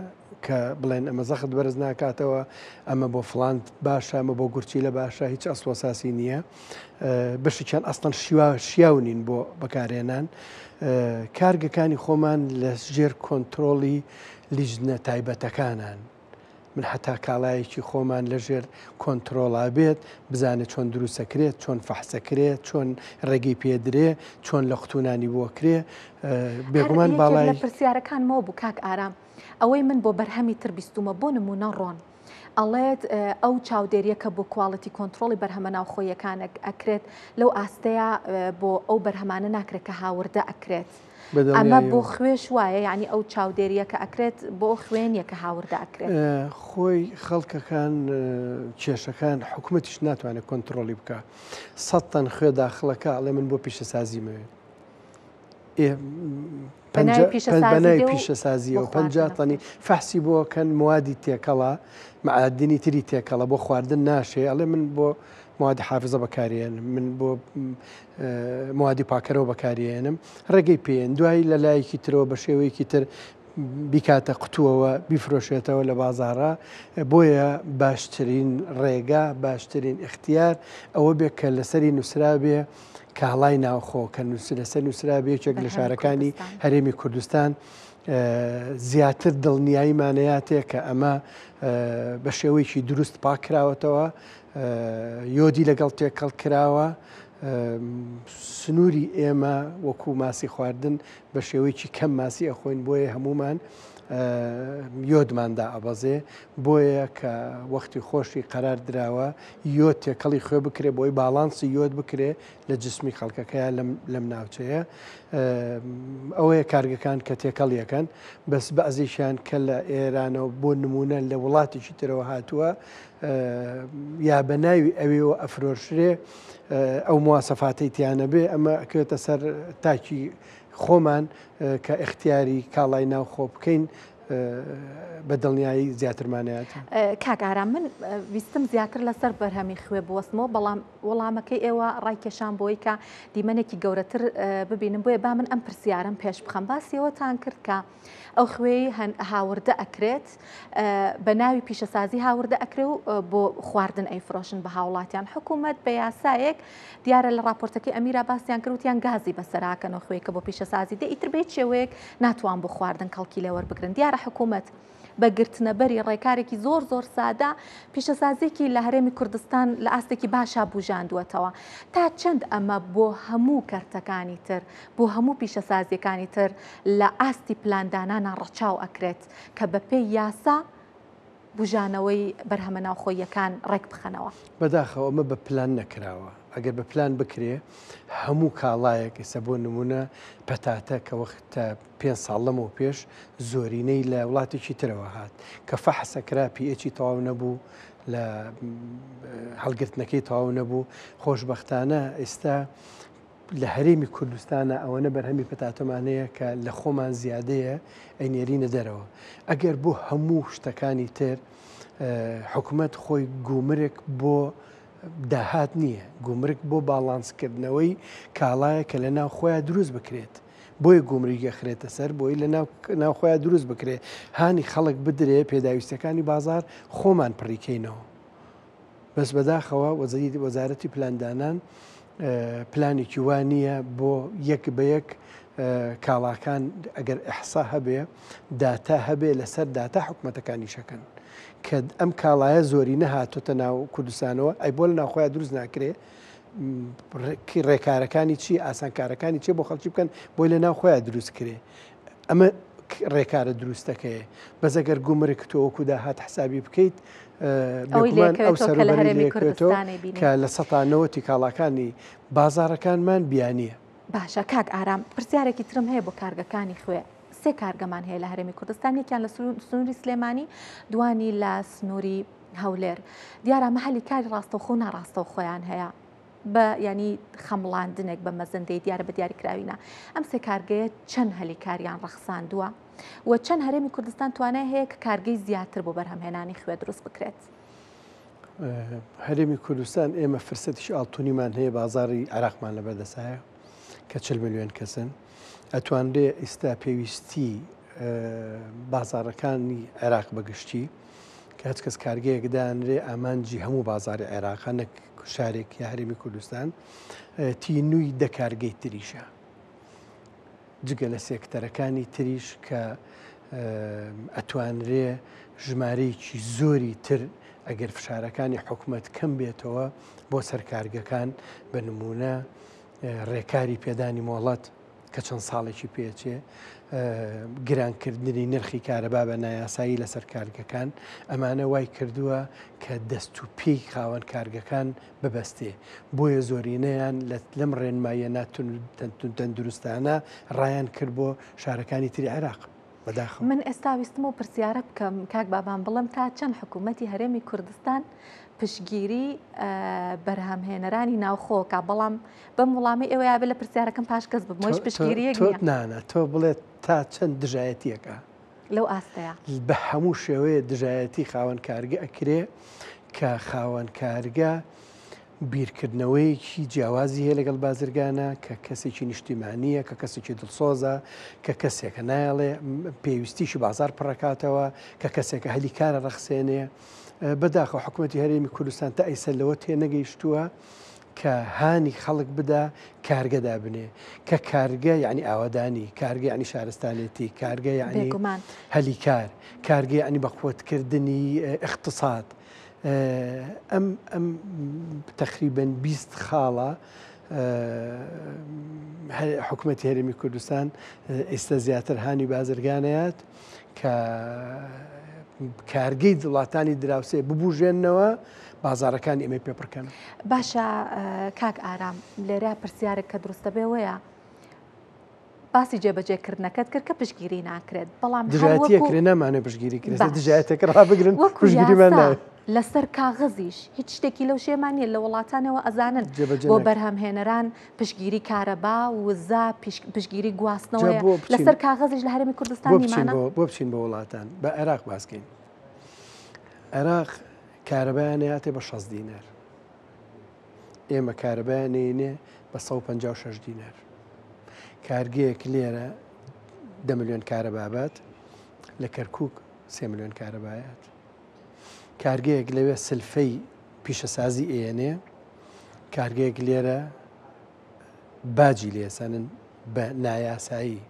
کە بڵێن ئەمە زەخت بەرز ناکاتەوە ئەمە بۆ فلان باشە ئەمە بۆ گورچیلە باشە هیچ ئەسڵۆساسی نییە بەشێکیان ئەستەن شیوا شیاو نین بۆ بەکارهێنان کارگەکانی خۆمان لە ژێر کۆنتترۆڵی لیژنە تایبەتەکانان. من هەتا کاڵایەکی خۆمان لەژێر کۆنترۆڵا بێت، بزانێ چۆن دروستەکرێت، چۆن فەحسەکرێ، چۆن ڕێگەی پێدرێ، چۆن لە قوتونانی بۆکرێ، بێگومان باڵای. لە پرسیارەکانمەوە بوو کاک ئارام، ئەوەی من بۆ بەرهەمی تر بیستومە بۆ نمونە ڕۆن، ئەڵێت ئەو چاودێریە کە بۆ quality control ی بەرهەمە ناوخۆیەکان ئەکرێت لەو ئاستەیە بۆ ئەو بەرهەمانە ناکرێت کە هاوردە ئەکرێت. ئەمە بۆ خوێش وایە یعنی ئەو چاودێریە کە ئەکرێت بۆ خوێ نیە کە هاوردە ئەکرێت. خۆی خەڵکەکان کێشەکان حکومەتیش ناتوانێت کۆنتترۆلی بکە سە تەن خوێ داخڵەکە ئەڵێ من بۆ پیشەسازی مەوێت بەناوی پیشەسازیەوە پ تەنی فەحسی بۆکەن موادی تێکەڵە معادنی تری تێکەڵە بۆ خواردن ناشێ ئەڵێ من بۆ موادی حافزە بەکارێنم من بۆ موادی پاکەرەوە بەکارێنم ڕێگەی پێێن دوایی لە لایەکی ترەوە بە شێوەیەکی تر بیکاتە قوتووەوە بیفرۆشێتەوە لە بازاڕا بۆیە باشترین ڕێگا باشترین ئیختیار ئەوە بێ کە لەسەری نووسرابێ کاڵای ناوخۆ کە لەسەر نووسرابێ یەکێک لە شارەکانی هەرێمی کوردستان زیاتر دڵنیاییمانەیاتێ کە ئەمە بە شێوەیەکی دروست پاکراوەتەوە یۆدی لەگەڵ تێکەڵ کراوە سنووری ئێمە وەکو ماسی خواردن بە شێوەیەکی کەم ماسی ئەخۆین بۆیە هەمومان یۆدمان دائەبەزێ بۆیە کە وەختی خۆشی قەرار دراوە یۆد تێکەڵی خوێ بکرێ بۆی باڵانسی یۆد بکرێ لە جسمی خەڵکەکەیا لەم ناوچەیە ئەوەیە کارگەکان کە تێکەڵیەکەن بەس بەعزێکیان کە لە ئێرانەوە بۆ نمونە لە وڵاتێکی ترەوە هاتووە یا بە ناوی ئەوێەوە ئەفرۆشرێ ئەو مواسەفاتەی تیانەبێ ئەمە ئەکەوێتە سەر تاکی خۆمان کە ئیختیاری کاڵای ناوخۆ بکەین بە دڵنیایی زیاترمانەیەت. کاک ئارام من ویستم زیاتر لەسەر بەرهەمی خوێ بوەستمەوە بەڵام وەڵامەکەی ئێوە ڕایکێشان بۆی کە دیمەنێکی گەورەتر ببینم بۆیە با من ئەم پرسیارم پێش بخەم باسی ئەوەتان کرد کە ئەو خوێی هاوردە ئەکرێت بە ناوی پیشەسازی هاوردە ئەکرێ و بۆ خواردن ئەیفرۆشن بە هاوڵاتیان حکوومەت بە یاسایەک دیارە لە راپۆرتەکەی ئەمیرا باسیان کرد وتیان گازی بەسەراکەن و خوێی کە بۆ پیشەسازی دێ ئیتر بە هیچ شێوەیەک ناتوان بۆ خواردن کەڵکی لێ وەربگرن دیارە حکوومەت بە گرتنەبەری ڕێکارێکی زۆر زۆر سادە پیشەسازیەکی لە هەرێمی کوردستان لە ئاستێکی باشا بوژاندووەتەوە تا چەند ئەمە بۆ هەموو کەرتەکانی تر بۆ هەموو پیشەسازیەکانی تر لە ئاستی پلاندانانا ڕەچاو ئەکرێت کە بەپێی یاسا بوژانەوەی بەرهەمە ناوخۆییەکان ڕێک بخەنەوە. بەداخەوە ئەمە بە پلان نەکراوە، ئەگەر بە پلان بکرێ هەموو کاڵایەک ئێستا بۆ نمونە پەتاتە کە وەختە پێنج ساڵ لەمەو پێش زۆرینەی لە وڵاتێکی ترەوە هات کە فەحس ئەکرا pH ی تەواو نەبوو لە هەڵگرتنەکەی تەواو نەبوو خۆشبەختانە ئێستا لە هەرێمی کوردستانا ئەوەنە بەرهەمی پەتاتەمان هەیە کە لە خۆمان زیادەیە ئەینێرینە دەرەوە. ئەگەر بۆ هەموو شتەکانی تر حکومەت خۆی گومرک بۆ داهات نییە، گومرک بۆ باڵانسکردنەوەی کاڵایە کە لە ناو خۆیان دروست بکرێت. بۆیە گومرگ ئەخرێتە سەر بۆی لە ناو خۆیان دروست بکرێ هانی خەڵک بدرێ پێداویستەکانی بازار خۆمان پڕیکەینەوە. بەس بەداخەوە وەزارەتی پلاندانان پلانێکی وا نییە بۆ یەک بە یەک کاڵاکان ئەگەر ئەحسا هەبێ داتا هەبێ لەسەر داتا حکوومەتەکانی شەکەن کە ئەم کاڵایە زۆری نەهاتۆتە ناو کوردستانەوە ئەی بۆ لە ناوخۆیان دروست ناکرێ ڕێکارەکانی چی ئاسانکارەکانی چێ بۆ خەڵکی بکەن بۆی لە ناو خۆیان دروست کرێ ئەمە ڕێکارە دروستەکەیە بەس ئەگەر گومرک تۆ وەکو داهات حسابی بکەیت بێگومان ئەو سەروبەری لێکەوێتەوە کە لە سەتا نەوەتی کاڵاکانی بازاڕەکانمان بیانییە. باشە کاک ئارام پرسیارێکی ترم هەیە بۆ کارگەکانی خوێ سێ کارگەمان هەیە لە هەرێمی کوردستان یەکیان لە سنووری سلێمانی دوانی لە سنووری هەولێر دیارە مەهلی کاری ڕاستەوخۆ و ناڕاستەوخۆیان هەیە بە یانی خەمڵاندنێک بە مەزەندەی دیارە بە دیاریکراوی نا ئەم سێ کارگەیە چەند هەلی کاریان ڕەخساندووە و چەند هەرێمی کوردستان توانای هەیە کە کارگەی زیاتر بۆ بەرهەمهێنانی خوێ دروست بکرێت؟ هەرێمی کوردستان ئێمە فرسەتیش ئاڵتونیمان هەیە بازاری عێراقمان لەبەردەسایە کە 40 ملیۆن کەسن ئەتوانرێ ئیستا پێویستی بازاڕەکانی عێراق بەگشتی کە هەچ کەس کارگەیەک دانرێ ئامانجی هەموو بازاری عێراقە نەک شارێک یا هەرێمی کوردستان تینووی دە کارگەی تریشە جگە لە سێکتەرەکانی تریش کە. ئەتوانرێ ژمارەیەکی زۆری تر ئەگەر فشارەکانی حکومەت کەم بێتەوە بۆ سەر کارگەکان بە نمونە ڕێکاری پێدانی مۆڵەت کە چەند ساڵێکی پێچێ گرانکردنی نرخی کارەبا بە نایاسایی لەسەر کارگەکان ئەمانە وای کردووە کە دەست و پێی خاوەن کارگەکان ببەستێ بۆیە زۆرینەیان لەم ڕێنماییە ناتەندروستانە ڕایان کرد بۆ شارەکانی تری عێراق. بەداخەوە. من ئێستا ویستم ئەو پرسیارە بکەم کاک بابان بڵێم تا چەند حکوومەتی هەرێمی کوردستان پشتگیری بەرهەمهێنەرانی ناوخۆ کا بەڵام بەم وڵامی ئێوە یابێ لە پرسیارەکەم پاشگەز ببم هیچ پشتگیریەک نییە. نانا تۆ بڵێ تا چەند دژایەتیەکە لەو ئاستەیە بە هەموو شێوەیە دژایەتی خاوەن کارگە ئەکرێ کە خاوەن کارگە بیرکردنەوەیەکی جیاوازی هەیە لەگەڵ بازرگانە کە کەسێکی نیشتیمانییە، کە کەسێکی دڵسۆزە، کە کەسێکە نایەڵێ پێویستیی بازاڕ پڕەکاتەوە، کە کەسێکە هەلی کارە ڕەخسێنێ. بەداخەوە حکوومەتی هەرێمی کوردستان تا ئیسە لەوە تێنەگەیشتووە کە هانی خەڵک بدا کارگە دابنێ، کە کارگە یەعنی ئاوەدانی، کارگە یەعنی شارستانێتی، کارگە یەعنی هەلی کار، کارگە یەعنی بەقوەتکردنی ئیقتساد. ئەم ئەم تەقریبەن 20 خاڵە حکوومەتی هەرێمی کوردستان ئێستا زیاتر هانی بازرگانەیەت کە کارگەی وڵاتانی دراوسێ ببژێنەوە بازارەکانی ئێمەی پێ پڕکەن. باشە کاک ئارام لێرە پرسیارێک کە دروستە بێ وەیە باسی جێبەجێکردنەکەت کرد کە پشتگیری ناکرێت بەڵام دژایەتی ئەکرێ نامانێ پشتگیری کرێت دژایەتێک ڕابگرن پشتگیریمان ناوێت لەسەر کاغەزیش هیچ شتێکی لەو شێمان نیە لە وڵاتانەوە ئەزانن بۆ بەرهەمهێنەران پشتگیری کارەبا وزە پشتگیری گواستنەوە لەسەر کاغەزیش لە هەرێمی کوردستان بۆ بچین بۆ وڵاتان بە عێراق باسکەین عێراق کارەبایان هاتێ بە 6 دینار ئێمە کارەبایان نەینێ بە 156 دینار. کارگەیەک لێرە دە ملیۆن کارەبا بات، لە کەرکووک سێ ملیۆن کارەبایات. کارگەیەک لەوێ سلفەی پیشەسازی ئێنێ، کارگەیەک لێرە باجی لێسەنن بە نایاسایی.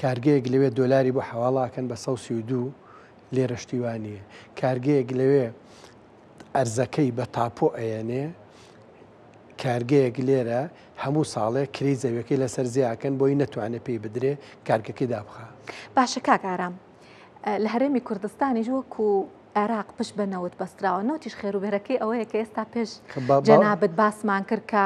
کارگەیەک لەوێ دۆلاری بۆ حەواڵاکەن بە 132 لێرە شتی وا نییە. کارگەیەک لەوێ ئەرزەکەی بە تاپۆ ئەیەنێ، کارگەیەک لێرە هەموو ساڵێک کرێی زەویەکەی لەسەر زیاکەن بۆی نەتوانێ پێی بدرێ کارگەکەی دابخا. باشە کاک ئارام لە هەرێمی کوردستانیش وەکو عێراق پشت بە نەوت بەستراوە نەوتیش خێروبێرەکەی ئەوەیە کە ئێستا پێش جەنابت باسمان کرد کە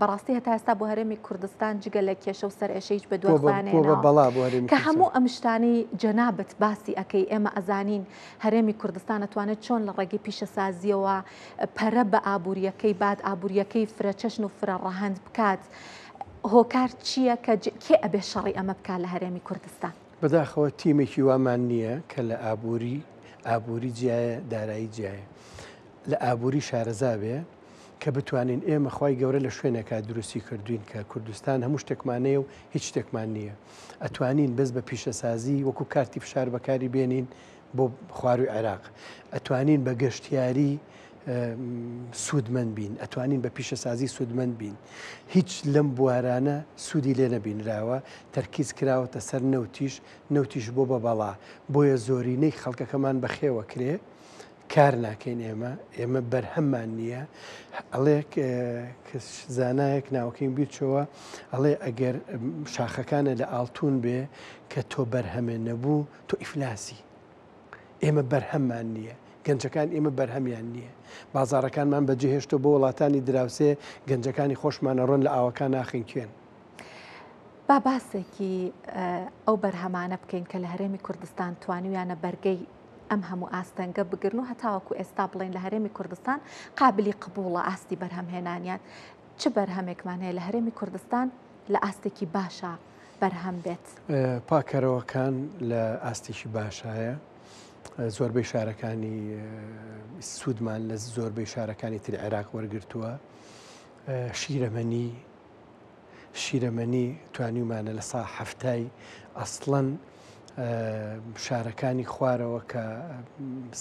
بەڕاستی هەتا ئێستا بۆ هەرێمی کوردستان جگە لە کێشە و سەرئێشە هیچ بە دوای خۆیان نەهێناوە کە هەموو ئەم شتانەی جەنابت باسی ئەکەی ئێمە ئەزانین هەرێمی کوردستان ئەتوانێت چۆن لە ڕێگەی پیشەسازییەوە پەرە بە ئابوورییەکەی بات، ئابوورییەکەی فرەچەشن و فرە ڕەهەند بکات، هۆکار چییە کە کێ ئەبێ شەڕی ئەمە بکات لە هەرێمی کوردستان؟ بەداخەوە تیمێکی وامان نییە کە لە ئابووری، ئابووری جیایە، دارایی جیایە، لە ئابووری شارەزا بێ کە بتوانین ئێمە خوای گەورە لە شوێنێکا دروستی کردوین کە کوردستان هەموو شتێکمان هەیە و هیچ شتێکمان نییە ئەتوانین بەس بە پیشەسازی وەکو کارتی فشار بەکاری بێنین بۆ خواروی عێراق ئەتوانین بە گەشتیاری سوودمەند بین ئەتوانین بە پیشەسازی سوودمەند بین هیچ لەم بوارانە سوودی لێ نەبینراوە تەرکیز کراوەتە سەر نەوتیش نەوتیش بۆ بە بەڵا بۆیە زۆرینەی خەڵکەکەمان بەخێوە کرێ کار ناکەین ئێمە ئێمە بەرهەممان نییە ئەڵێ زانایەک ناوەکەیم بیرچەوە ئەڵێ ئەگەر شاخەکانە لە ئاڵتون بێ کە تۆ بەرهەمێ نەبوو تۆ ئیفلاسی ئێمە بەرهەممان نییە گەنجەکان ئێمە بەرهەمیان نییە بازارەکانمان بەجێهێشتۆ بۆ وڵاتانی دراوسێ گەنجەکانی خۆشمانە ڕۆن لە ئاوەکان ناخنکێن. با باسێکی ئەو بەرهەمانە بکەین کە لە هەرێمی کوردستان توانیویانە بەرگەی ئەم هەموو ئاستەنگە بگرن و هەتاوەکو ئێستا بڵێن لە هەرێمی کوردستان قابلی قبوڵە ئاستی بەرهەمهێنانیان چ بەرهەمێکمان هەیە لە هەرێمی کوردستان لە ئاستێکی باشە بەرهەم بێت؟ پاکەرەوەکان لە ئاستێکی باشایە زۆربەی شارەکانی سوودمان لە زۆربەی شارەکانی تری عێراق وەرگرتووە شیرەمەنی شیرەمەنی توانیومانە لە سا حەفتای ئەسڵەن شارەکانی خوارەوە کە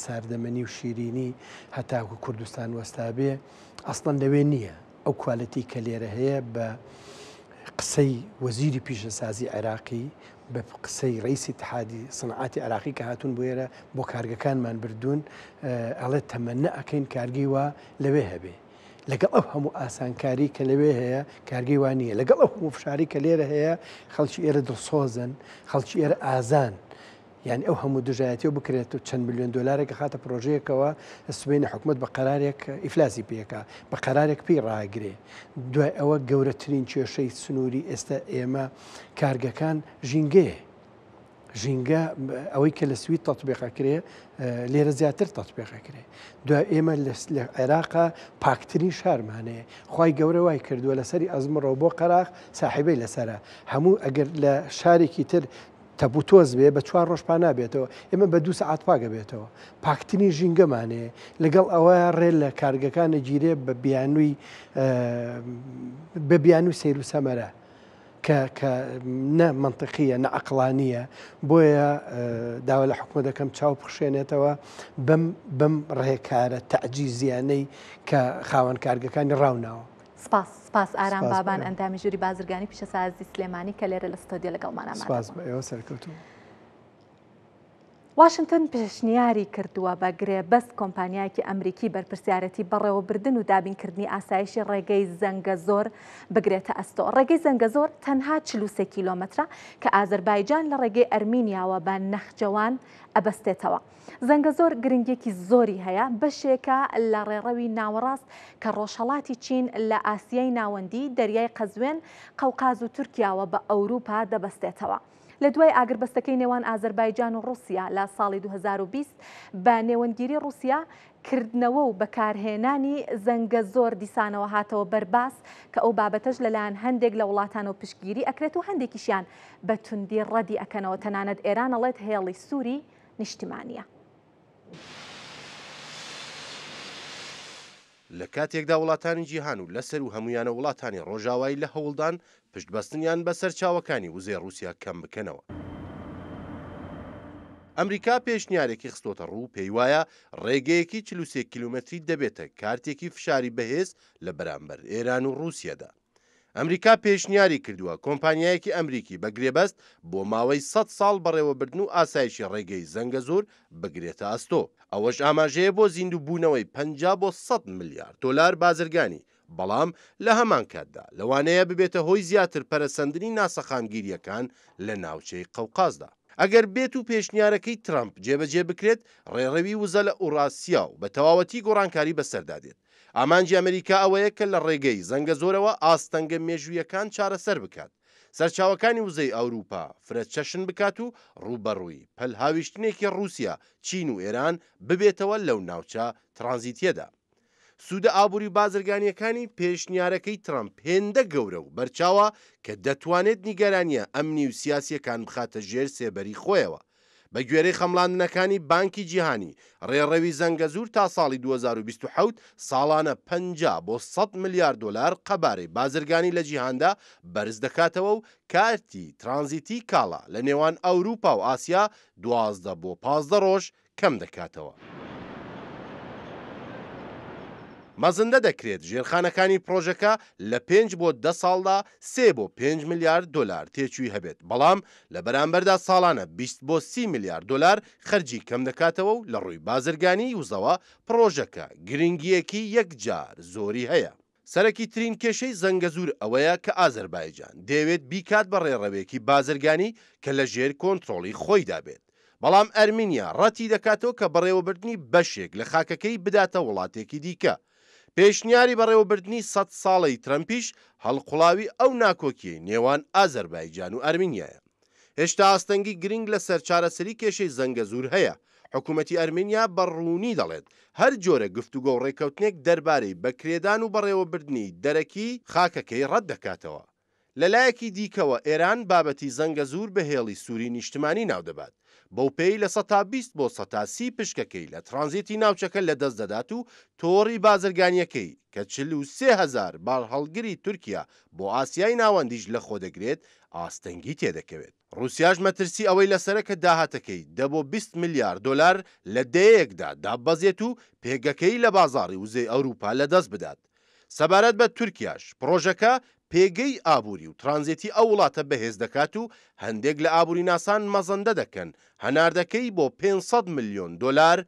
ساردەمەنی و شیرینی هەتاکو کوردستان وەستابێ ئەسڵەن لەوێ نییە ئەو کوالەتی کە لێرە هەیە بە قسەی وەزیری پیشەسازی عێراقی. بە قسەی ڕئیسی اتحادی صنعاتی عراقی کە هاتوون بۆ ئێرە بۆ کارگەکانمان بردوون ئەڵێ تەمەننا ئەکەین کارگەی وا لەوێ هەبێ. لەگەڵ ئەو هەموو ئاسانکاری کە لەوێ هەیە کارگەی وا نییە لەگەڵ ئەو هەموو فشاری کە لێرە هەیە خەڵکی ئێرە دڵسۆزن خەڵکی ئێرە ئازان یعنی ئەو هەموو دژایەتی و بکرێت و چەند ملیۆن دلارێک خاتە پرۆژەیەکەوە سبینە حکومت بە قەرارێک ئیفلاسی پێکا بە قەرارێک پێی ڕاگرێ دوای ئەوە گەورەترین کێشەی سنووری ئێستا ئێمە کارگەکان ژینگەیە ژینگە ئەوەی کە لە سوید تەتبیق ئەکرێ لێرە زیاتر تەتبیق ئەکرێ دوای ئێمە لە عێراقا پاکترین شارمانەیە خی گەورە وای کردووە لەسەری ئەزمڕەوە بۆ قەراخ ساحیبەی لەسرە هەموو ئەگەر لە شارێکی تر تەبوو تۆز بێ بە چوار ڕۆژ پا نابێتەوە ئێمە بە دو سەعات پاگە بێتەوە پاکترین ژینگەمانەیە لەگەڵ ئەوە ڕێ لە کارگەکانە گیرێ بە بیانووی بە بیانوو سیر و سەمەرە کە کە نە مەنتقیە نە عەقڵانیە بۆیە داوا لە حکومەت دەکەم چاو بخشێنێتەوە بەم بەم ڕێکارە تەعجیزیانەی کە خاوەن کارگەکانی ڕاوناوە. سپاس سپاس ئارام بابان ئەندامی ژووری بازرگانی پیشەسازی سلێمانی کە لێرە لە ستۆدیۆ لەگەڵمان ئامادە سپاس بە ئێوە سەرکەوتوو. واشنتن پێشنیاری کردووە بە گرێبەست کۆمپانیایەکی ئەمریکی بەرپرسیارێتی بەڕێوەبردن و دابینکردنی ئاسایشی ڕێگەی زەنگەزۆر بگرێتە ئەستۆ. ڕێگەی زەنگەزۆر تەنها 43 کیلۆمەترە کە ئازەربایجان لە ڕێگەی ئەرمینیاوە بە نەخجەوان ئەبەستێتەوە. زەنگەزۆر گرنگیەکی زۆری هەیە، بەشێکە لە ڕێڕەوی ناوەڕاست کە ڕۆژهەڵاتی چین لە ئاسیای ناوەندی، دەریای قەزوێن، قەوقاز و تورکیاوە بە ئەوروپا دەبەستێتەوە. لە دوای ئاگربەستەکەی نێوان ئازەربایجان و ڕووسیا لە ساڵی 2020 بە نێوەندگیری ڕووسیا، کردنەوە و بەکارهێنانی زەنگەزۆر دیسانەوە هاتەوە بەر باس کە ئەو بابەتەش لەلایەن هەندێک لە وڵاتانەوە پشتگیری ئەکرێت و هەندێکیشیان بە توندی ڕەدی ئەکەنەوە تەنانەت ئێران ئەڵێت هێڵی سووری نیشتیمانییە. لە کاتێکدا وڵاتانی جیهان و لەسەروو هەموویانە وڵاتانی ڕۆژاوایی لە هەوڵدان پشتبەستنیان بە سەرچاوەکانی وزەی ڕووسیا کەم بکەنەوە. ئەمریکا پێشنیارێکی خستۆتە ڕوو پێی وایە ڕێگەیەکی 43 کیلۆمەتری دەبێتە کارتێکی فشاری بەهێز لە بەرامبەر ئێران و ڕووسیەدا. ئەمریکا پێشنیاری کردووە کۆمپانیایەکی ئەمریکی بە گرێبەست بۆ ماوەی سەد ساڵ بەڕێوەبردن و ئاسایشی ڕێگەی زەنگەزور بگرێتە ئەستۆ، ئەوەش ئاماژەیە بۆ زیندووبوونەوەی 50 بۆ 100 ملیار دۆلار بازرگانی، بەڵام لە هەمان کاتدا لەوانەیە ببێتە هۆی زیاتر پەرەسەندنی ناسەقامگیرییەکان لە ناوچەی قەوقازدا. ئەگەر بێت و پێشنیارەکەی ترەمپ جێبەجێ بکرێت، ڕێڕەوی وزە لە ئوراسیا و بە تەواوەتی گۆڕانکاری بەسەردا دێت. ئامانجی ئەمریکا ئەوەیە کە لە ڕێگەی زەنگەزۆرەوە ئاستەنگە مێژوویەکان چارەسەر بکات، سەرچاوەکانی وزەی ئەوروپا فرەچەشن بکات و ڕووبەڕووی پەلهاویشتنێکی ڕووسیا، چین و ئێران ببێتەوە لەو ناوچە ترانزیتییەدا. سوودە ئابووری و بازرگانییەکانی پێشنیارەکەی ترەمپ هێندە گەورە و بەرچاوە کە دەتوانێت نیگەرانییە ئەمنی و سیاسییەکان بخاتە ژێر سێبەری خۆیەوە. بە گوێرەی خەمڵاندنەکانی بانکی جیهانی، ڕێڕەوی زەنگەزوور تا ساڵی 2027 ساڵانە 50 بۆ 100 ملیار دۆلار قەبارەی بازرگانی لە جیهاندا بەرز دەکاتەوە و کارتی ترانزیتی کاڵا لە نێوان ئەوروپا و ئاسیا 12 بۆ 15 ڕۆژ کەم دەکاتەوە. مەزندە دەکرێت ژێرخانەکانی پڕۆژەکە لە پێنج بۆ دە ساڵدا سێ بۆ پێنج ملیار دۆلار تێچووی هەبێت، بەڵام لە بەرامبەردا ساڵانە 20 بۆ 30 ملیار دۆلار خەرجی کەمدەکاتەوە و لە ڕووی بازرگانیی وزەوە پڕۆژەکە گرنگییەکی یەکجار زۆری هەیە. سەرەکیترین کێشەی زەنگەزوور ئەوەیە کە ئازەربایجان دەیەوێت بیکات بە ڕێڕەوێکی بازرگانی کە لە ژێر کۆنترۆڵی خۆیدا بێت، بەڵام ئەرمینیا ڕەتی دەکاتەوە کە بەڕێوەبردنی بەشێک لە خاکەکەی بداتە وڵاتێکی دیکە. پێشنیاری بەڕێوەبردنی سەد ساڵەی ترەمپیش هەڵقوڵاوی ئەو ناکۆکیەی نێوان ئازەربایجان و ئەرمینیایە. هێشتا ئاستەنگی گرنگ لەسەر چارەسەری کێشەی زەنگەزوور هەیە، حکومەتی ئەرمینیا بە ڕوونی دەڵێت، هەر جۆرە گفتوگۆ و ڕێککەوتنێک دەربارەی بەکرێدان و بەڕێوەبردنی دەرەکی خاکەکەی ڕەت دەکاتەوە. لە لایەکی دیکەوە ئێران بابەتی زەنگەزوور بە هێڵی سووری نیشتمانی ناودەبات، بەوپێی 20% بۆ 30% پشکەکەی لە ترانزێتی ناوچەکە لەدەست دەدات و تۆڕی بازرگانییەکەی کە 43 هەزار بارهەڵگری تورکیا بۆ ئاسیای ناوەندیش لەخۆدەگرێت ئاستەنگی تێدەکەوێت. ڕووسیاش مەترسی ئەوەی لەسەرە کە داهاتەکەی دە بۆ 20 ملیار دۆلار لە دەیەیەکدا داببەزێت و پێگەکەی لە بازاڕی وزەی ئەوروپا لەدەست بدات. سەبارەت بە تورکیاش، پڕۆژەکە پێگەی ئابووری و ترانزێتی ئەو وڵاتە بەهێز دەکات و هەندێک لە ئابووریناسان مەزەندە دەکەن هەناردەکەی بۆ 500 ملیۆن دۆلار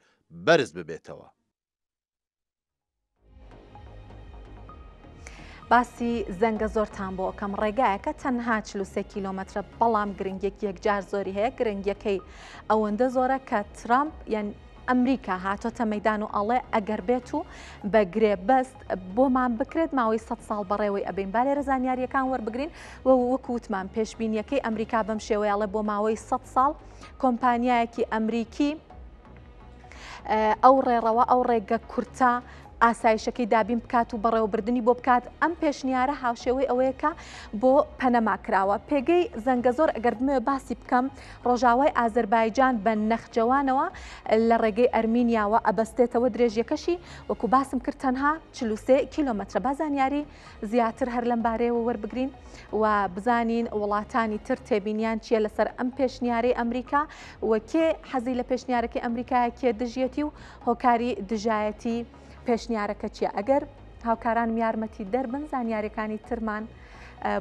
بەرز ببێتەوە. باسی زەنگە زۆرتان بۆ ئەکەم ڕێگایەکە تەنها 43 کیلۆمەترە بەڵام گرنگێکی یەکجار زۆری هەیە گرنگیەکەی ئەوەندە زۆرە کە ترامپ یان ئەمریکا هاتۆتە مەدان و ئەڵێ ئەگەر بێت و بە گرێبەست بۆمان بکرێت ماوەی 100 ساڵ بەڕێوەی ئەبین با لێرە زانیاریەکان وەربگرین و وەکووتمان پێشبینیەکەی ئەمریکا بەم شێوەیەڵێ بۆ ماوەی 100 ساڵ کۆمپانیایەکی ئەمریکی ئەو ڕێڕەوە ئەو ڕێگە کورتە ئاسایشەکەی دابین بکات و بەڕێوەبردنی بۆ بکات ئەم پێشنیارە هاوشێوەی ئەوەیە کە بۆ پەنەما کراوە پێگەی زەنگەزۆر ئەگەر بمەوێ باسی بکەم ڕۆژاوای ئازەربایجان بە نەخجەوانەوە لە ڕێگەی ئەرمینیاوە ئەبەستێتەوە درێژیەکەشی وەکو باسم کرد تەنها 43 کیلۆمەترە با زانیاری زیاتر هەر لەم بارەیەوە وەربگرین و بزانین وڵاتانی تر تێبینیان چییە لەسەر ئەم پێشنیارەی ئەمریکا و کێ حەزی لە پێشنیارەکەی ئەمریکایە کێ دژیەتی و هۆکاری دژایەتی پێشنیارەکە چییە ئەگەر هاوکارانم یارمەتی دەربن زانیاریەکانی ترمان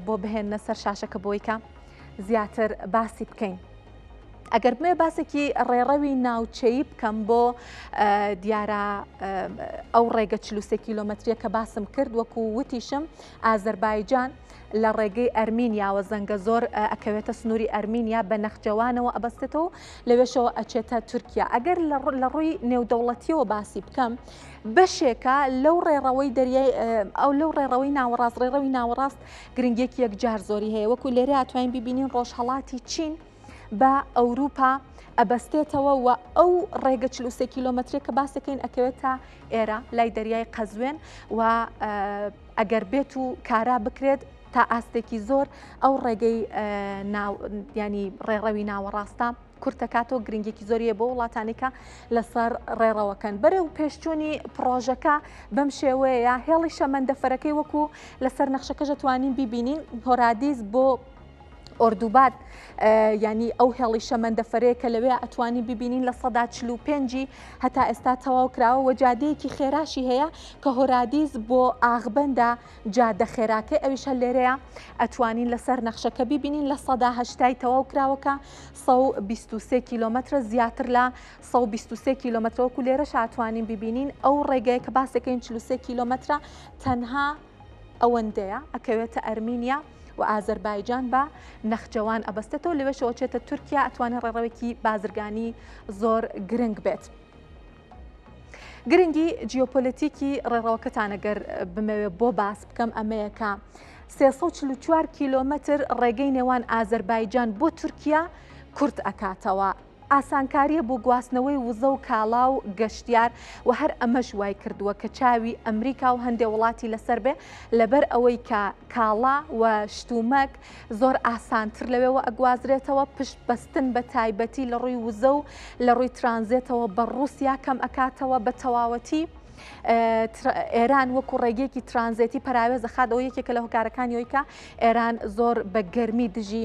بۆ بهێننە سەر شاشەکە بۆی کە زیاتر باسی بکەین. ئەگەر بمێ باسێکی ڕێڕەوی ناوچەیی بکەم بۆ دیارە ئەو ڕێگە 43 کیلۆمەتریە کە باسم کرد وەکو وتیشم ئازەربایجان لە ڕێگەی ئەرمینیاوە زەنگە زۆر ئەکەوێتە سنووری ئەرمینیا بە نەخجەوانەوە ئەبەستێتەوە لەوێشەوە ئەچێتە تورکیا ئەگەر لە ڕووی نێودەوڵەتیەوە باسی بکەم بەشێکە لەو ڕێڕەوەی دەریای ئەو لەو ڕێڕەوەی ناوەڕاست ڕێڕەوی ناوەڕاست گرنگێکی یەکجار زۆری هەیە وەکو لێرە توانین ببینین ڕۆژهەڵاتی چین بە ئەوروپا ئەبەستێتەوە و ئەو ڕێگە 43 کیلۆمەترێک کە باسەکەین ئەکەوێتە ئێرە لای دەریای قەزوێن و ئەگەر بێت و کارا بکرێت تا ئاستێکی زۆر ئەو ڕێگەی ینی ڕێڕەوی ناوەڕاستە کورتەکاتەوە گرنگێکی زۆریە بۆ وڵاتانی کە لەسەر ڕێڕەوەکەن بەرە و پێشچوونی پڕۆژەکە بەم شێوەیە هێڵی شەمەندەفەرەکەی وەکو لەسەر نەخشەکەش دەتوانین بیبینین هۆرادیز بۆ ئۆردوباد ینی ئەو هێڵی شەمەندەفەرەیە کە لەوێ ئەتوانی ببینین 45% هەتا ئێستا تەواو کراوە و جادەیەکی خێراشی هەیە کە هۆرادیز بۆ ئاغبەندە جادە خێراکەی ئەویش هەر لێرەیە ئەتوانین لەسەر نەخشەکە ببینین 80% تەواو کراوەکە 123 کیلۆمەترە زیاتر لە 123 کیلۆمەترە وەکو لێرەش ئەتوانین ببینین ئەو ڕێگەیە کە باسەکەین 43 کیلۆمەترە تەنها ئەوەندەیە ئەکەوێتە ئەرمینیا و ئازەربایجان بە نەخجەوان ئەبەستێتەوە لەوێشەوە چێتە تورکیا ئەتوانێت ڕێڕەوێکی بازرگانی زۆر گرنگ بێت. گرنگی جیۆپۆلەتیکی ڕێڕەوەکەتان ئەگەر بمەوێ بۆ باس بکەم ئەمەیە کە 344 کیلۆمەتر ڕێگەی نێوان ئازەربایجان بۆ تورکیا کورت ئەکاتەوە. ئاسانکارییە بۆ گواستنەوەی وزە و کاڵا و گەشتیار و هەر ئەمەش وای کردووە کە چاوی ئەمریکا و هەندێ وڵاتی لەسەر بێ لەبەر ئەوەی کە کاڵا و شتومەک زۆر ئاسانتر لەوێوە ئەگوازرێتەوە پشت بەستن بە تایبەتی لە ڕووی وزە و لە ڕووی ترانزێتەوە بە ڕووسیا کەم ئەکاتەوە بە تەواوەتی ئێران وەکو ڕێگەیەکی ترانزێتی پەراوێز ئەخات ئەوە یەکێکە لە هۆکارەکانی ئەوەی کە ئێران زۆر بە گەرمی دژی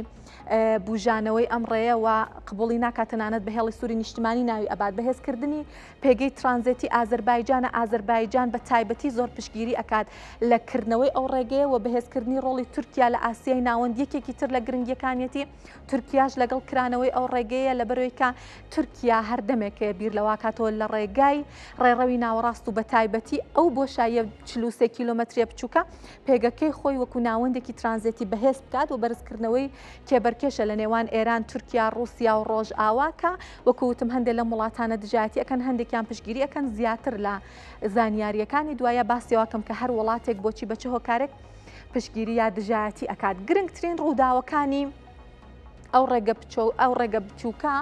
بوژانەوەی ئەم ڕێیە و قبوڵی ناکات تەنانەت بە هێڵی سووری نیشتمانی ناوی ئەبات. بەهێزکردنی پێگەی ترانزێتی ئازەربایجانە، ئازەربایجان بە تایبەتی زۆر پشتگیری ئەکات لە کردنەوەی ئەو ڕێگەیە و بەهێزکردنی ڕۆڵی تورکیا لە ئاسیای ناوەند یەکێکی تر لە گرنگیەکانیەتی تورکیاش لەگەڵ کرانەوەی ئەو ڕێگەیە لەبەرەوەی کە تورکیا هەر دەمێکەیە بیر لەواکاتەوە لە ڕێگای ڕێڕەوی ناوەڕاست و بە تایبەتی ئەو بۆشاییە 43 کیلۆمەتریە بچووکە پێگەکەی خۆی وەکو ناوەندێکی ترانزێتی بەهێز بکات و بەرزکردنەوەی کێبەرکێشە لە نێوان ئێران، تورکیا، ڕووسیا و ڕۆژئاوا کە وەکو وتم هەندێک لەم وڵاتانە دژایەتی ئەکەن هەندێکیان پشتگیری ئەکەن زیاتر لە زانیارییەکانی دوایە باسی واکەم کە هەر وڵاتێک بۆچی بە چ هۆکارێک پشتگیری یا دژایەتی ئەکات گرنگترین ڕووداوەکانی ئەو ڕێگە بچۆ ئەو ڕێگە بچووکە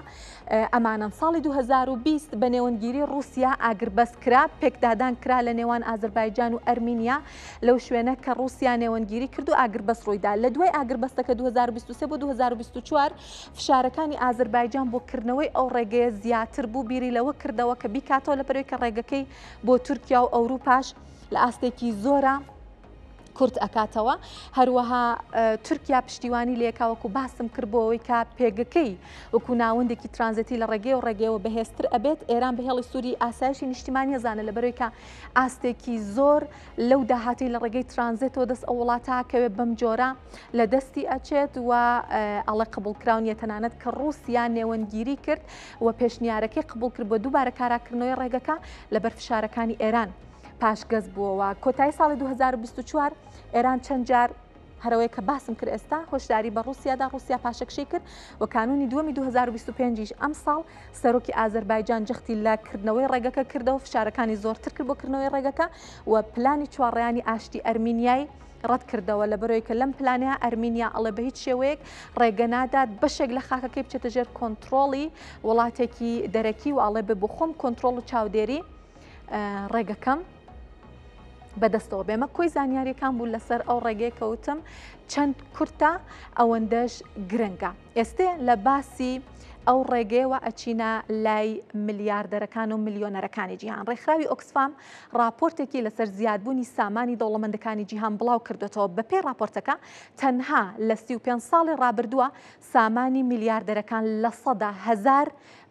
ئەمانەن ساڵی 2020 بە نێوەندگیری ڕووسیا ئاگربەست کرا پێکدادان کرا لە نێوان ئازربایجان و ئەرمینیا لەو شوێنە کە ڕووسیا نێوەندگیری کرد و ئاگربەست ڕوویدا لە دوای ئاگربەستەکە 2023 بۆ 2024 فشارەکانی ئازربایجان بۆ کردنەوەی ئەو ڕێگەیە زیاتر بوو بیری لەوە کردەوە کە بیکاتەوە لە پەروی کە ڕێگەکەی بۆ تورکیا و ئەوروپاش لە ئاستێکی زۆرە. کورت ئەکاتەوە هەروەها تورکیا پشتیوانی لێکا وەکو باسم کرد بۆ ئەوەی کە پێگەکەی وەکو ناوەندێکی ترانزێتی لە ڕێگەی و ڕێگەیەوە بەهێزتر ئەبێت ئێران بە هێڵی سووری ئاسایشی نیشتیمانی ئەزانێت لەبەرەوەی کە ئاستێکی زۆر لەو داهاتی لە ڕێگەی ترانزێتەوە دەست ئەو وڵاتە کەوێ بەم جۆرە لە دەستی ئەچێت و ئەڵێ قبوڵکراو نییە تەنانەت کە ڕووسیا نێوەندگیری کرد و پێشنیارەکەی قبوڵ کرد بۆ دووبارە کاراکردنەوەی ڕێگەکە لەبەر فشارەکانی ئێران. پاشگەز بووەوە. کۆتایی ساڵی 2024 ئێران چەند جار هەرەوەی کە باسم کرد ئێستا هۆشداری بە ڕووسیادا ڕووسیا پاشەکشەی کرد و کانونی دووەمی 2025 یش ئەمساڵ سەرۆکی ئازەربایجان جەختی لە کردنەوەی ڕێگەکە کردەوە فشارەکانی زۆرتر کرد بۆ کردنەوەی ڕێگەکە و پلانی چوارڕیانی ئاشتی ئەرمینیای ڕەت کردەوە لە بەرەوەی کە لەم پلانەیە ئەرمینیا ئەڵێ بە هیچ شێوەیەک ڕێگە نادات بەشێک لە خاکەکەی بچێتە ژێر کۆنتترۆڵی وڵاتێکی دەرەکی و ئەڵێ بە بۆ خۆم کۆنتترۆڵ و چاودێری ڕێگەکەم بەدەستەوە بێمە کۆی زانیاریەکان بوو لەسەر ئەو ڕێگەیە کەوتم چەند کورتە ئەوەندەش گرنگە ئێستێ لە باسی ئەو ڕێگەیەوە ئەچینە لای ملیاردەرەکان و ملیۆنەرەکانی جیهان ڕێکخراوی ئۆکسفام راپۆرتێکی لەسەر زیادبوونی سامانی دەوڵەمەندەکانی جیهان بڵاو کردوێتەوە بەپێی راپۆرتەکە تەنها لە 35 ساڵی ڕابردووە سامانی ملیاردەرەکان لە سەدا هەزار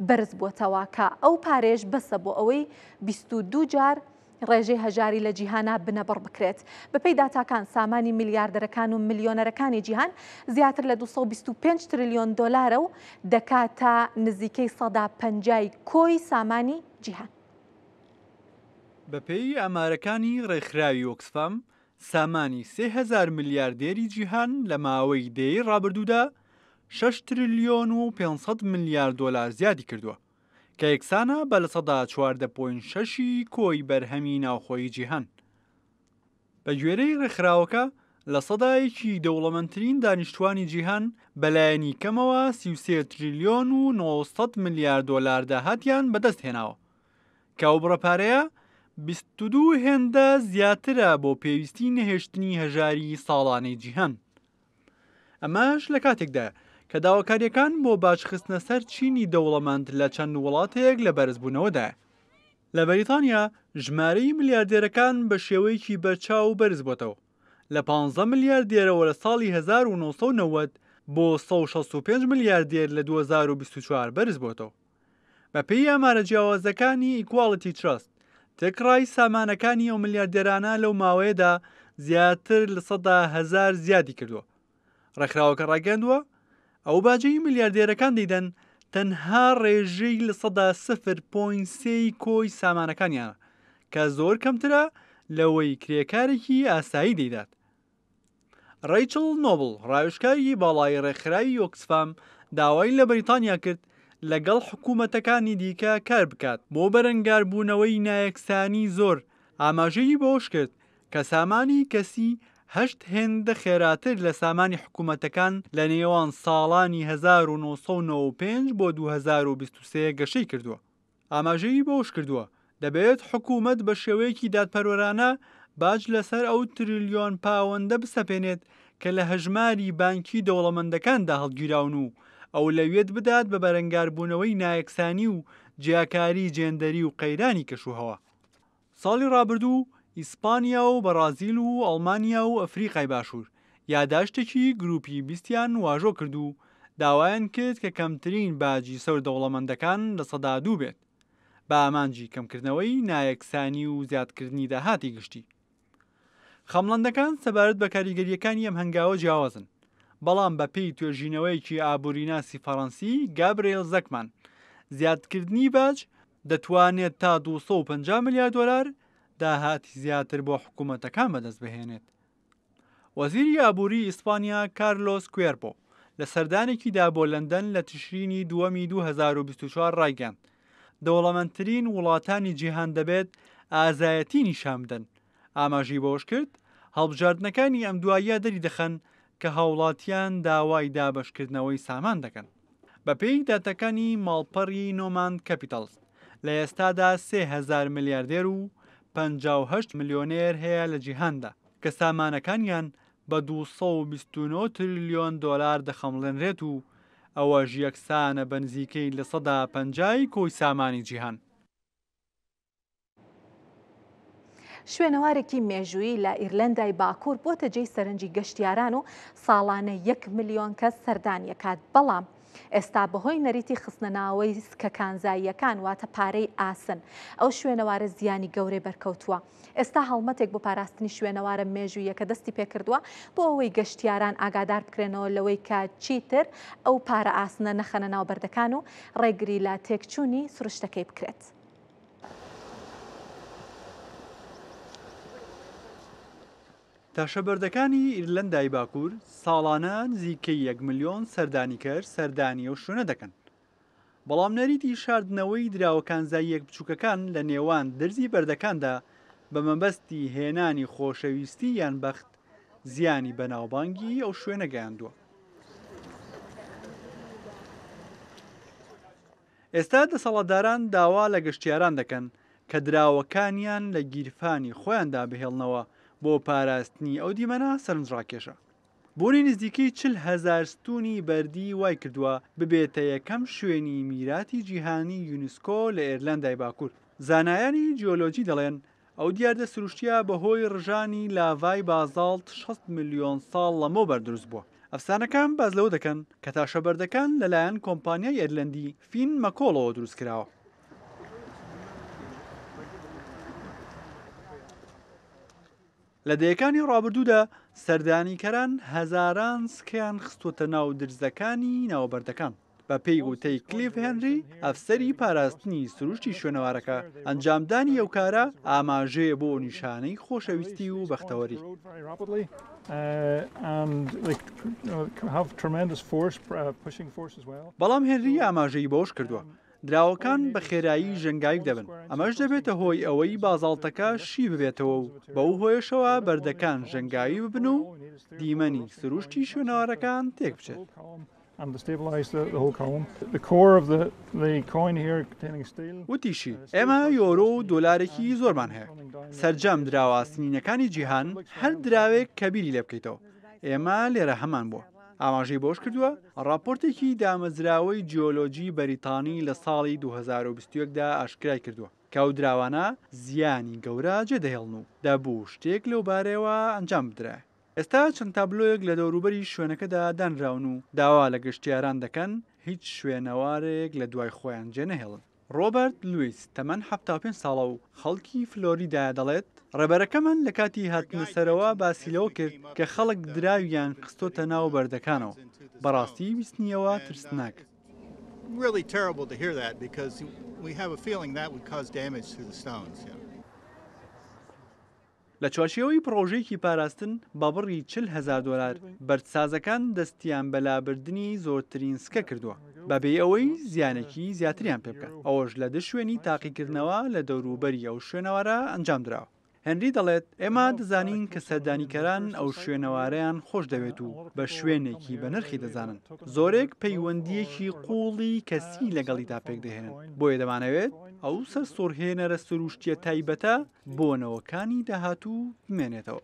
بەرز بووەتەوە کە ئەو پارەیەش بەسە بۆ ئەوەی 22 جار ڕێژەی هەژاری لە جیهانا بنەبڕ بکرێت. بەپێی داتاکان سامانی ملیاردەرەکان و ملیۆنەرەکانی جیهان زیاتر لە 225 تریلیۆن دۆلارە و دەکاتە نزیکەی سەدا پەنجای کۆی سامانی جیهان. بەپێی ئامارەکانی ڕێکخراوی ئۆکسفام، سامانی 3000 ملیاردێری جیهان لە ماوەی دەیەی ڕابردوودا شەش تریلیۆن و 500 ملیار دۆلار زیادی کردووە، کە یەکسانە بە 14.6 ی کۆی بەرهەمی ناوخۆیی جیهان. بەگوێرەی ڕێکخراوەکە، لە سەدا یەکی دەوڵەمەندترین دانیشتووانی جیهان بەلایەنی کەمەوە 33 تریلیۆن و 900 ملیار دۆلار داهاتیان بەدەستهێناوە، کە ئەو بڕە پارەیە 22 هێندە زیاترە بۆ پێویستی نەهێشتنی هەژاری ساڵانەی جیهان. ئەمەش لە کاتێکدایە کە داواکارییەکان بۆ باج خستنە سەر چینی دەوڵەمەند لە چەند وڵاتێک لە بەرزبوونەوەدایە. لە بەریتانیا ژمارەی ملیاردێرەکان بە شێوەیەکی بەرچاو بەرزبووەتەوە، لە پانزە ملیاردێرەوە لە ساڵی 1990 بۆ 165 ملیاردێر لە 2024 بەرزبووەتەوە. بەپێی ئامارە جیاوازەکانی ئیکواڵیتی ترەست، تێکڕای سامانەکانی ئەو ملیاردێرانە لەو ماوەیەدا زیاتر لە 1000% زیادی کردووە. ڕێکخراوەکە ڕایگەیاندووە، ئەو باجەی ملیاردێرەکان دەیدەن تەنها ڕێژەی 0.3% ی کۆی سامانەکانیانە، کە زۆر کەمترە لەوەی کرێکارێکی ئاسایی دەیدات. ڕەیچڵ نۆبڵ، ڕاوێژکاری باڵای ڕێکخراوی ئۆکسفام داوای لە بەریتانیا کرد لەگەڵ حکومەتەکانی دیکە کار بکات بۆ بەرەنگاربوونەوەی نایەکسانی زۆر، ئاماژەی بەوەشکرد کە سامانی کەسی هەشت هێندە خێراتر لە سامانی حکومەتەکان لە نێوان ساڵانی 1995 بۆ 2023 گەشەی کردووە. ئاماژەی بەوەشکردووە، دەبێت حکومەت بە شێوەیەکی دادپەروەرانە باج لەسەر ئەو تریلیۆن پاوەندە بسەپێنێت کە لە هەژماری بانکی دەوڵەمەندەکاندا هەڵگیراون و ئەولەویەت بدات بە بەرەنگاربوونەوەی نایەکسانی و جیاکاری جێندەری و قەیرانی کەشوهەوا. ساڵی ڕابردوو ئیسپانیا و بەڕازیل و ئەڵمانیا و ئەفریقای باشوور یاداشتێکی گروپی بیستیان واژۆ کرد و داوایان کرد کە کەمترین باجی سەر دەوڵەمەندەکان 2% بێت بە ئامانجی کەمکردنەوەی نایەکسانی و زیادکردنی داهاتی گشتی. خەمڵەندەکان سەبارەت بە کاریگەرییەکانی ئەم هەنگاوە جیاوازن، بەڵام بەپێی توێژینەوەیەکی ئابووریناسی فەڕەنسی گابرێل زەکمان، زیادکردنی باج دەتوانێت تا 250 ملیار دۆلار داهاتی زیاتر بۆ حکوومەتەکان بەدەستبهێنێت. وەزیری ئابووری ئیسپانیا کارلۆس کوێربۆ لە سەردانێکیدا بۆ لەندەن لە تشرینی دووەمی 2024 ڕایگەیاند، دەوڵەمەندترین وڵاتانی جیهان دەبێت ئازایەتی نیشان بدەن. ئاماژەی بەوەشکرد، هەڵبژاردنەکانی ئەمدواییە دەریدەخەن کە هاوڵاتیان داوای دابەشکردنەوەی سامان دەکەن. بەپێی داتاکانی ماڵپەڕی نۆماند کەپیتاڵست، لە ئێستادا 3000 ملیاردێر و 58 ملیۆنێر هەیە لە جیهاندا کە سامانەکانیان بە 229 تریلیۆن دۆلار دەخەمڵێنرێت و ئەوەش یەکسانە بە نزیکەی 50% ی کۆی سامانی جیهان. شوێنەوارێکی مێژوویی لە ئیرلەندای باکوور بۆتە جێی سەرنجی گەشتیاران و ساڵانە یەک ملیۆن کەس سەردانی ئەکات، بەڵام ئێستا بەهۆی نەریتی خستنەناوەی سکە کانزاییەکان واتە پارەی ئاسن ئەو شوێنەوارە زیانی گەورەی بەرکەوتووە. ئێستا هەڵمەتێک بۆ پاراستنی شوێنەوارە مێژووییەکە دەستی پێکردووە بۆ ئەوەی گەشتیاران ئاگادار بکرێنەوە لەوەی کە چیتر ئەو پارە ئاسنە نەخەنە ناو بەردەکان و ڕێگری لە تێکچوونی سروشتەکەی بکرێت. تاشەبەردەکانی ئیرلەندای باکوور ساڵانە نزیکەی یەک ملیۆن سەردانیکەر سەردانی ئەو شوێنە دەکەن. بەڵام نەریتی شاردنەوەی دراوە کانزاییە بچووکەکان لە نێوان درزی بەردەکاندا بە مەبەستی هێنانی خۆشەویستی یان بەخت زیانی بە ناوبانگی ئەو شوێنە گەیاندووە. ئێستا دەسەڵاتداران داوا لە گەشتیاران دەکەن کە دراوەکانیان لە گیرفانی خۆیاندا بهێڵنەوە بۆ پاراستنی ئەو دیمەنە سەرنجڕاکێشە. بوونی نزیکەی 40 هەزار ستوونی بەردی وایکردووە ببێتە یەکەم شوێنی میراتی جیهانی یونسکۆ لە ئێرلەندای باکوور. زانایانی جیۆلۆجی دەڵێن، ئەو دیاردە سروشتییە بەهۆی ڕژانی لاڤای بازاڵت 60 ملیۆن ساڵ لەمەوبەر دروستبووە. ئەفسانەکان باس لەوە دەکەن کە تاشەبەردەکان لەلایەن کۆمپانیای ئێرلەندی فین مەکۆڵەوە دروستکراوە. لە دەیەکانی ڕابردوودا سەردانیکەران هەزاران سکەیان خستووەتە ناو درزەکانی ناو بەردەکان. بەپێی وتەی کلیف هێنری، ئەفسەری پاراستنی سروشتی شوێنەوارەکە، ئەنجامدانی ئەو کارە ئاماژەیە بۆ نیشانەی خۆشەویستی و بەختەوەری. بەڵام هێنری ئاماژەی بەوەشکردووە، دراوەکان بە خێرایی ژەنگاوی دەبن، ئەمەش دەبێتە هۆی ئەوەی بازاڵتەکە شی ببێتەوە و بەو هۆیەشەوە بەردەکان ژەنگاوی ببن و دیمەنی سروشتی شوێنەوارەکان تێکبچێت. وتیشی، ئێمە یۆرۆ و دۆلارێکی زۆرمان هەیە، سەرجەم دراوە ئاسنینەکانی جیهان، هەر دراوێک کە بیری لێبکەیتەوە، ئێمە لێرە هەمان بووە. ئاماژەی بەوەشکردووە، ڕاپۆرتێکی دامەزراوەی جیۆلۆجی بەریتانی لە ساڵی 2021 دا ئاشکرایکردووە، کە ئەو دراوانە زیانی گەورە جێدەهێڵن و دەبوو شتێک لەوبارەیەوە ئەنجام بدرایە. ئێستا چەند تابلۆیەک لە دەوروبەری شوێنەکەدا دانراون و داوا لە گەشتیاران دەکەن هیچ شوێنەوارێک لە دوای خۆیان جێنەهێڵن. ڕۆبەرت لویس تەمەن 75 ساڵە و خەڵکی فلۆریدایە دەڵێت، ڕێبەرەکەمان لە کاتی هاتنەسەرەوە باسی لەوە کرد کە خەڵک دراویان خستۆتە ناو بەردەکانەوە، بەڕاستی بیستنیەوە ترسناکە. لە چوارچێوەی پڕۆژەیەکی پاراستن بە بڕی 40 هەزار دۆلار، بەردسازەکان دەستیان بە لابردنی زۆرترین سکە کردووە، بەبێ ئەوەی زیانێکی زیاتریان پێبگات، ئەوەش لە دە شوێنی تاقیکردنەوە لە دەوروبەری ئەو شوێنەوارە ئەنجامدراوە. هێنری دەڵێت، ئێمە دەزانین کە سەردانیکەران ئەو شوێنەوارەیان خۆشدەوێت و بە شوێنێکی بەنرخی دەزانن، زۆرێک پەیوەندییەکی قووڵی کەسی لەگەڵیدا پێکدەهێنن، بۆیە دەمانەوێت ئەو سەرسوڕهێنەرە سروشتییە تایبەتە بۆ نەوەکانی داهاتوو بمێنێتەوە.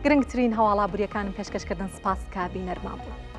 گرنگترین هەواڵە ئابوورییەکانم پێشکەشکردن سپاس کە بینەرمان بوون.